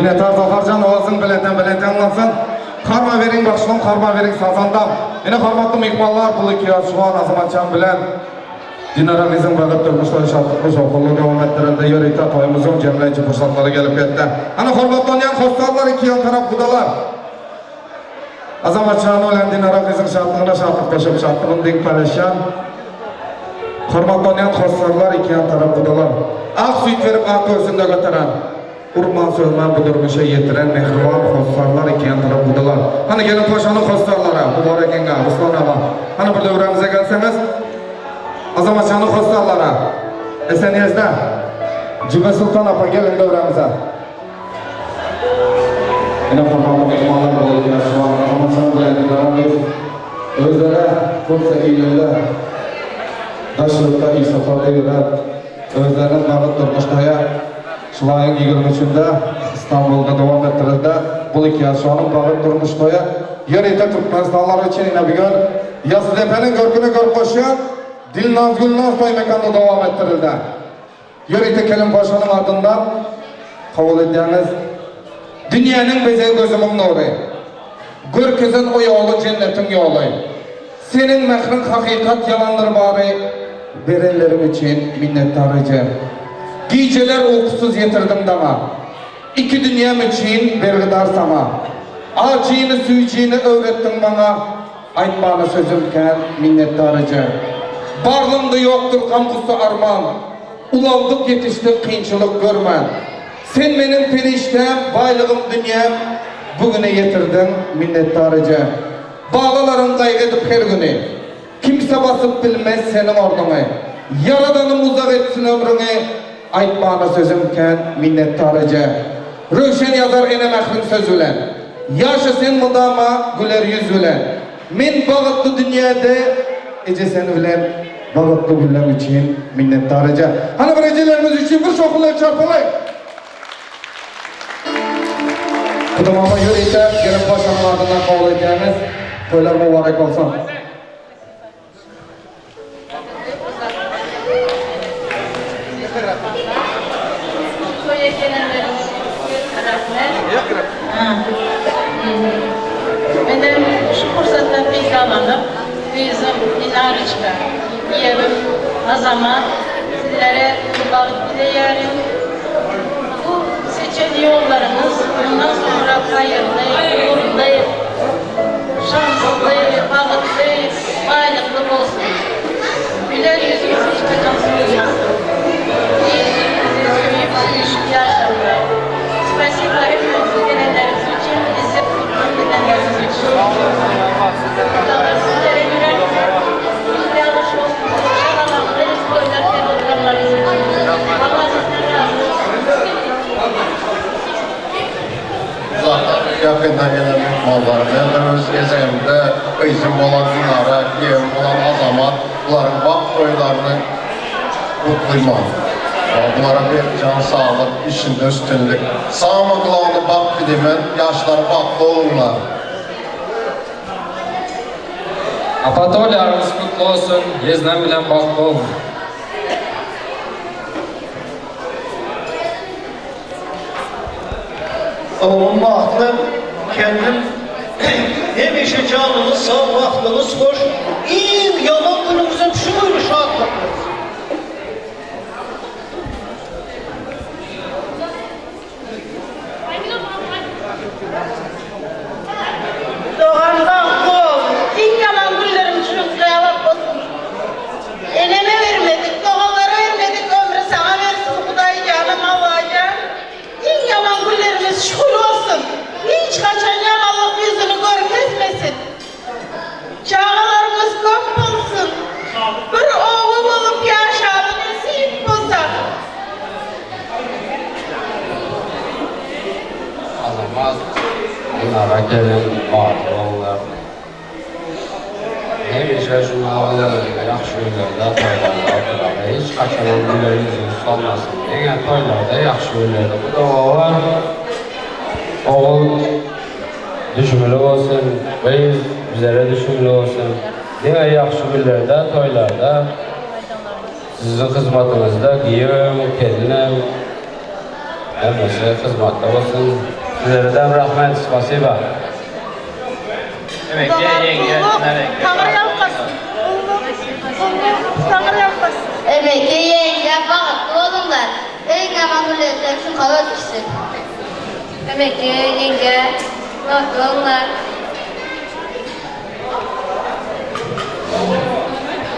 Minnetdar Zafarjan owazyň belentden belente ýaňlansyn. Harma beriň bagşylam harma beriň sazandam. Ine hormatly myhmanlar bul iki ýaş juwan Azamatjan bilen Dinara gyzyň bagyt durmuş toýy şatlykly şowhunly dowam etdirildi. Ýörite toýumyzyň jemleýji pursatlary gelip ýetdi. Ana hormatlanýan hossarlar iki ýan tarap gudalar. Azamatjan bilen Dinara gyzyň şatlygyna şatlyk goşup şatlygyny deň paýlaşýan hormatlanýan hossarlar iki ýan tarap gudalar. Ak süýt berip ak göwsünde göteren. Urman sözmän bu durmuşa ýetiren mähriban hossarlar iki ýan tarap gudalar. Hany gelin paşanyň hossarlary Mubarek ýeňňe, Ruslan aga. Hany bir döwrämize gelseňiz. Azamatjanyň hossarlary Esen ýezde, Jübe Sultan apa geliň döwrämize. Ine hormatly myhmanlar bolup ýaşuwan Azamatjan bilen Dilara gyz özlere Tursiýa ilinde daş ýurtda iş saparda ýöräp özleriniň bagyt durmuş toýy şu aýyň 23-ünde Istanbulda dowam etdirildi. Bul iki ýaşuwanyň bagyt durmuş toýy ýörite türkmenistanlylar üçin ine bu gün Ýassydepäniň görküne görk goşýan Dilnaz Gülnaz toý mekanda dowam etdirildi. Ýörite Kelim paşanyň adyndan kabul edýäňiz. Dünýäniň bezegi gözümiň nury. Görkezen o ýoly jennetiň ýoly. Seniň mähriň hakykat ýalandyr bary. Berenleriň üçin minnetdar eje. Gijeler ukusyz ýetirdiň daňa. Iki dünýäm üçin bergidar saňa. Ajyny süýjini öwretdiň maňa. Aýtmana sözüm kän minnetdar eje. Barlygňda ýokdur gam-gussa arman. Ulaldyk ýetişdik kynçylyk görmän. Sen meniň perişdäm baýlygym dünýäm bu güne ýetirdiň minnetdar eje. Balalaryň gaýgy edip her güni. Kimse basyp bilmez seniň ornuňy. Ýaradanym uzak etsin ömrüňi Aýtmana sözüm kän minnetdar eje. Röwşen ýazar ene mähriň söz bilen. Ýaşa sen mydama güler ýüz bilen. Men bagytly dünýäde eje sen bilen bagytly günlem üçin minnetdar eje. Hany bir ejelerimiz üçin bir şowhunly el çarpalyň. Kudamama ýörite gelin paşanyň adyndan kabul edýäňiz. Toýlar mubarek bolsun. Toýa gelenleriňiz rahmet. Menem şu pursatdan peýdalanyp, gyzym Dinaroçka, giýewim Azamat sizlere uly bagt dileýärin. Bu seçen ýollaryňyz mundan soňra haýyrly, nurly, şansly, bagtly, baýlykly bolsun. Güler ýüzüňiz hiç haçan solmasyn. Bir-biriňizi söýüp, söýüşip ýaşaňlar. Spasiba hemmäňize gelenleriňiz üçin, bizi hormat edenleriňiz üçin. Hudalar sizlere ýürekden ýagyş bolsun, şagalaňly toýlar berip oturanlaryňyz üçin. Allah sizden razy bolsun. Uzakdan, ýakyndan gelen myhmanlar, men öz gezegimde gyzym bolan Dinara, giýewim bolan Azamat, bularyň bagt toýlaryny gutlyman. Bulara berk jan saglyk, işinde üstünlik, samyý glawny bagt dileýmen, ýaşlar bagtly bolunlar. Apa toýlaryňyz gutly bolsun, ýeznäm bilen bagtly boluň. Oglum bagtly, kendim hemişe janyňyz sag, wagtyňyz hoş, iň ýaman günüňizem şu güni şatlyk bolsun. Dogan bagtly bol. Iň ýaman günlerim jüňkli abat bolsun. Eneme bermedik, doganlara bermedik ömri saňa bersin Hudaý janym Allajan. Iň ýaman günlerimiz şu gün bolsun. Hiç haçan ýamanlyk ýüzüni görkezmesin. Çagalarymyz köp bolsun. Bir oba bolup ýaşaly nesip bolsa. Azamat Dinara gelin batyr ogullar. Hemişe şuny aglaryňda ýagşy günlerde toýlarda oturaly hiç haçanam güler ýüzüňiz solmasyn. Diňe toýlarda ýagşy günlerde bu doga bar. Ogul düşümli bolsun, gyz bizlere düşümli bolsun. Diňe ýagşy günlerde toýlarda siziň hyzmatyňyzda giýewem, gelinem hemmesi hyzmatda bolsun. Sizlere-dem rahmet, spasiba. Gudalar gulluk, Taňry ýalkasyn. Gulluk, gulluk, Taňry ýalkasyn. Emeke ýeňge bagtly boluňlar. Iň ýaman günlerden şuňkar ötüşsin. Emeke ýeňge bagtly boluňlar.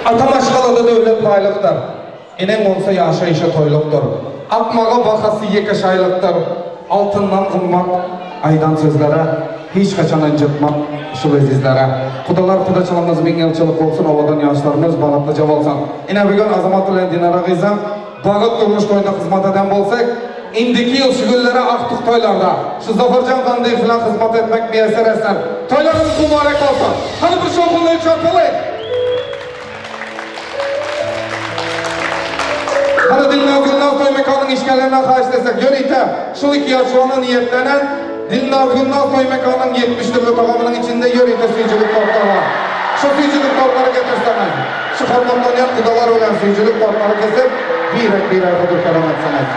Ata maşgalada döwlet baýlykdyr. Eneň bolsa ýaşaýşa toýlukdyr. Akmaga bahasy ýeke şaýlykdyr. Altyndan gymmat aýdan sözlere, Hiç haçan ynjytma şul ezizlere. Gudalar gudaçylygymyz müňýylçylyk bolsun owadan ýaşlarymyz bagtlyja bolsun. Ine bu gün Azamat bilen Dinara gyzam bagyt durmuş toýunda hyzmat eden bolsak, indiki ýyl şu günlere agtyk toýlarda şu Zafarjan Gandyýew bilen hyzmat etmek miýesser etsin. Toýlaryňyz mubarek bolsun. Hany bir şowhunly el çarpalyň. Hany Dilnaz Gülnaz toý mekanyň işgärlerinden haýyşt etsek ýörite şul iki ýaşulyna niýetlenen Dilnaz Gülnaz toý mekanynyň 70 dürli tagamynyň içinde ýörite süýjülik tortlary bar. Şu süýjülik tortlary getirseňiz, şu hormatlanýan gudalar bilen süýjülik tortlary kesip, birek-birege hödür-kerem etseňiz.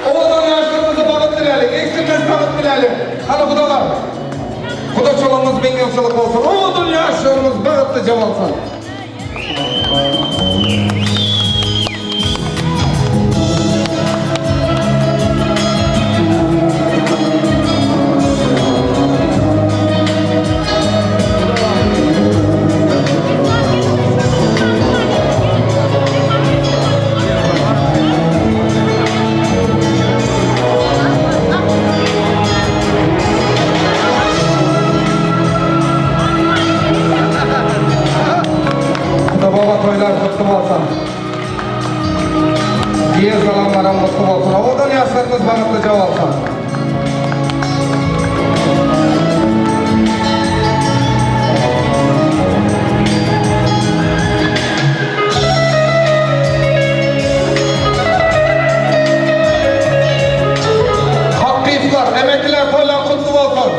Owadan ýaşlarymyza bagyt diläliň, egsilmez bagyt diläliň. Hany gudalar? Gudaçylygymyz müňýylçylyk bolsun, owadan ýaşlarymyz bagtlyja bolsun. Guda baba toýlar gutly bolsun. Giýew salamlaram gutly bolsun. Owadan ýaşlarymyz bagtlyja bolsun. Hakkyýewler, emekliler toýlar gutly bolsun.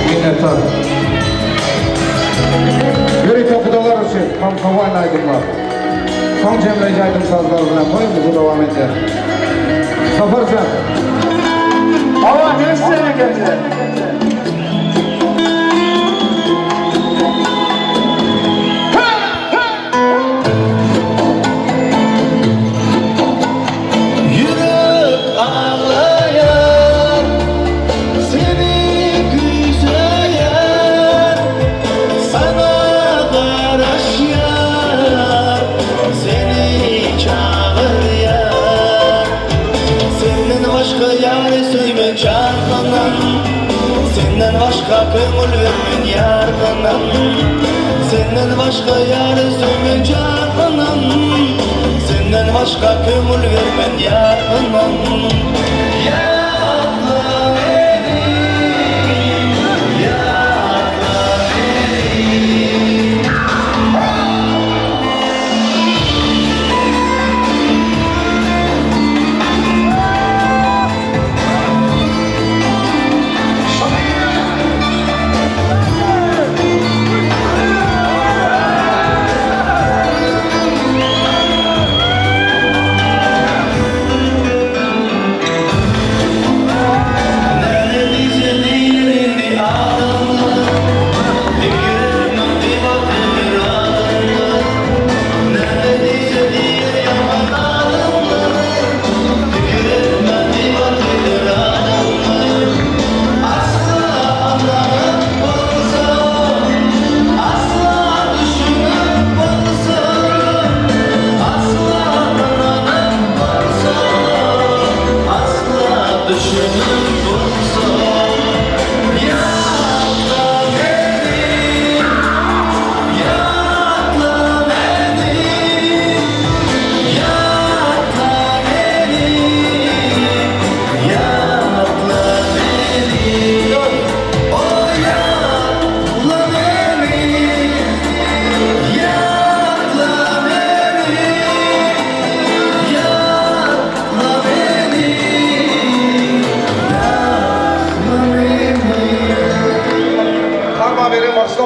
Minnetdar. Ýörite gudalar üçin Komsomoýny aýdymlar. Soň jemleýji aýdym-sazlar bilen toýumyzy dowam edýär. Saparjan. Hawa, gelişjeň ekensiň. Ýürek aglaýar, seni küýseýär, Saňa garaşýar, seni çagyrýar. Senden başga ýary söýmen çarpynan, Senden başga köňül bermen ýargynan. Senden başga ýary söýmen çarpynan, Senden başga köňül bermen ýargynan. Ýatla meni, ýatla meni.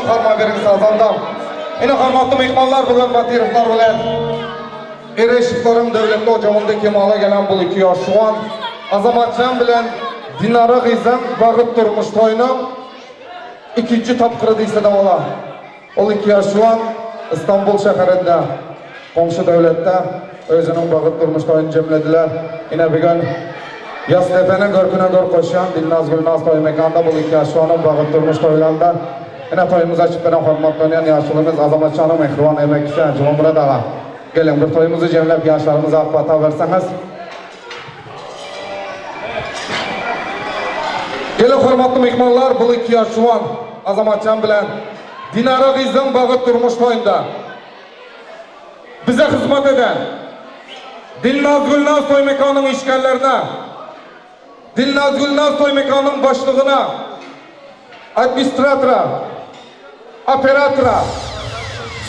harma beriň sazandam. Ine hormatly myhmanlar bugün Batyrowlar bilen Ereşowlaryň döwletli ojagynda kemala gelen bul iki ýaş juwan Azamatjan bilen Dinara gyzyň bagyt durmuş toýunyň ikinji tapgyry diýse-de bolar. Ol iki ýaş juwan Istanbul şäherinde, goňşy döwletde özüniň bagyt durmuş toýuny jemlediler. Ine bugün Ýasdepeniň görküne görk goşýan Dilnaz Gülnaz toý mekanda bul iki ýaş juwanyň bagyt durmuş toýlarynda ine toýumyzy açyp beren hormatlanýan ýaşulymyz Azamatjanyň mähriban emekçisi Jumamyrat aga. Geliň bir toýumyzy jemläp ýaşlarymyza ak pata berseňiz. Geliň hormatly myhmanlar bul iki ýaş juwan Azamatjan bilen Dinara gyzyň bagyt durmuş toýunda bize hyzmat eden Dilnaz Gülnaz toý mekanyň işgärlerine Dilnaz Gülnaz toý mekanyň başlygyna administratora operatora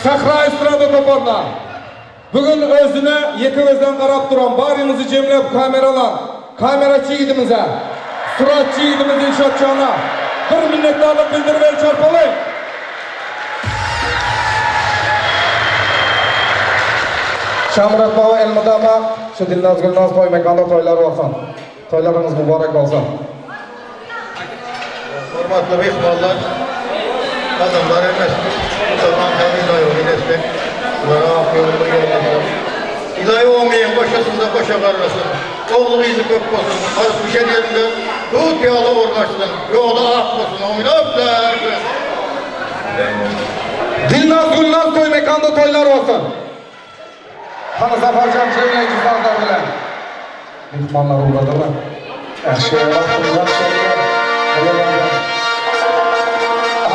Sähra estrada toparyna Bu gün özüne ýeke gözden garap duran baryňyzy jemläp kameralan kameraçy ýigidimize, suratçy ýigidimiz Ilşatjana bir minnetdarlyk bildirip el çarpaly! Şamyrat baba elmydama şu Dilnaz Gülnaz toý mekanda toýlar bolsun. Toýlaryňyz mübarek bolsun. Hormatly myhmanlar, adamlar emesmi? Tamam tabi ilaý oňyn etsin. Bulara ak ýolunda ýollasyn. Ilaý oňyn goşasynda goşa garrasyn. Ogly gyzy köp bolsun. Alyp düşen ýerinde tut ýaly ornaşsyn. Ýoly ak bolsun. Oňyn öpler. Dilnaz Gülnaz toý mekanda toýlar bolsun. Hany Saparjan jemleýji sazlar bilen. Myhmanlar ugradylar. Äşgär wagtyň ýagşy bolýar. Bolalaýda.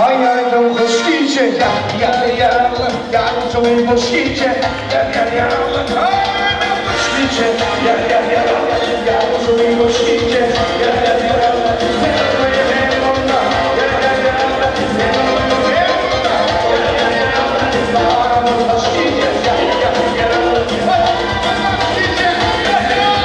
Aý aýdyň hoş gije ýar ýar ýarlar Ýarjymy hoş gije ýar ýar ýarlar Aýdyň hoş gije ýar ýar ýarlar Ýarjymy hoş gije ýar ýar ýarlar Sen oýa men onda ýar ýar ýarlar Sen oýa men onda ýar ýar ýarlar Aramyz hoş gije ýar ýar ýarlar Aramyz hoş gije ýar ýar.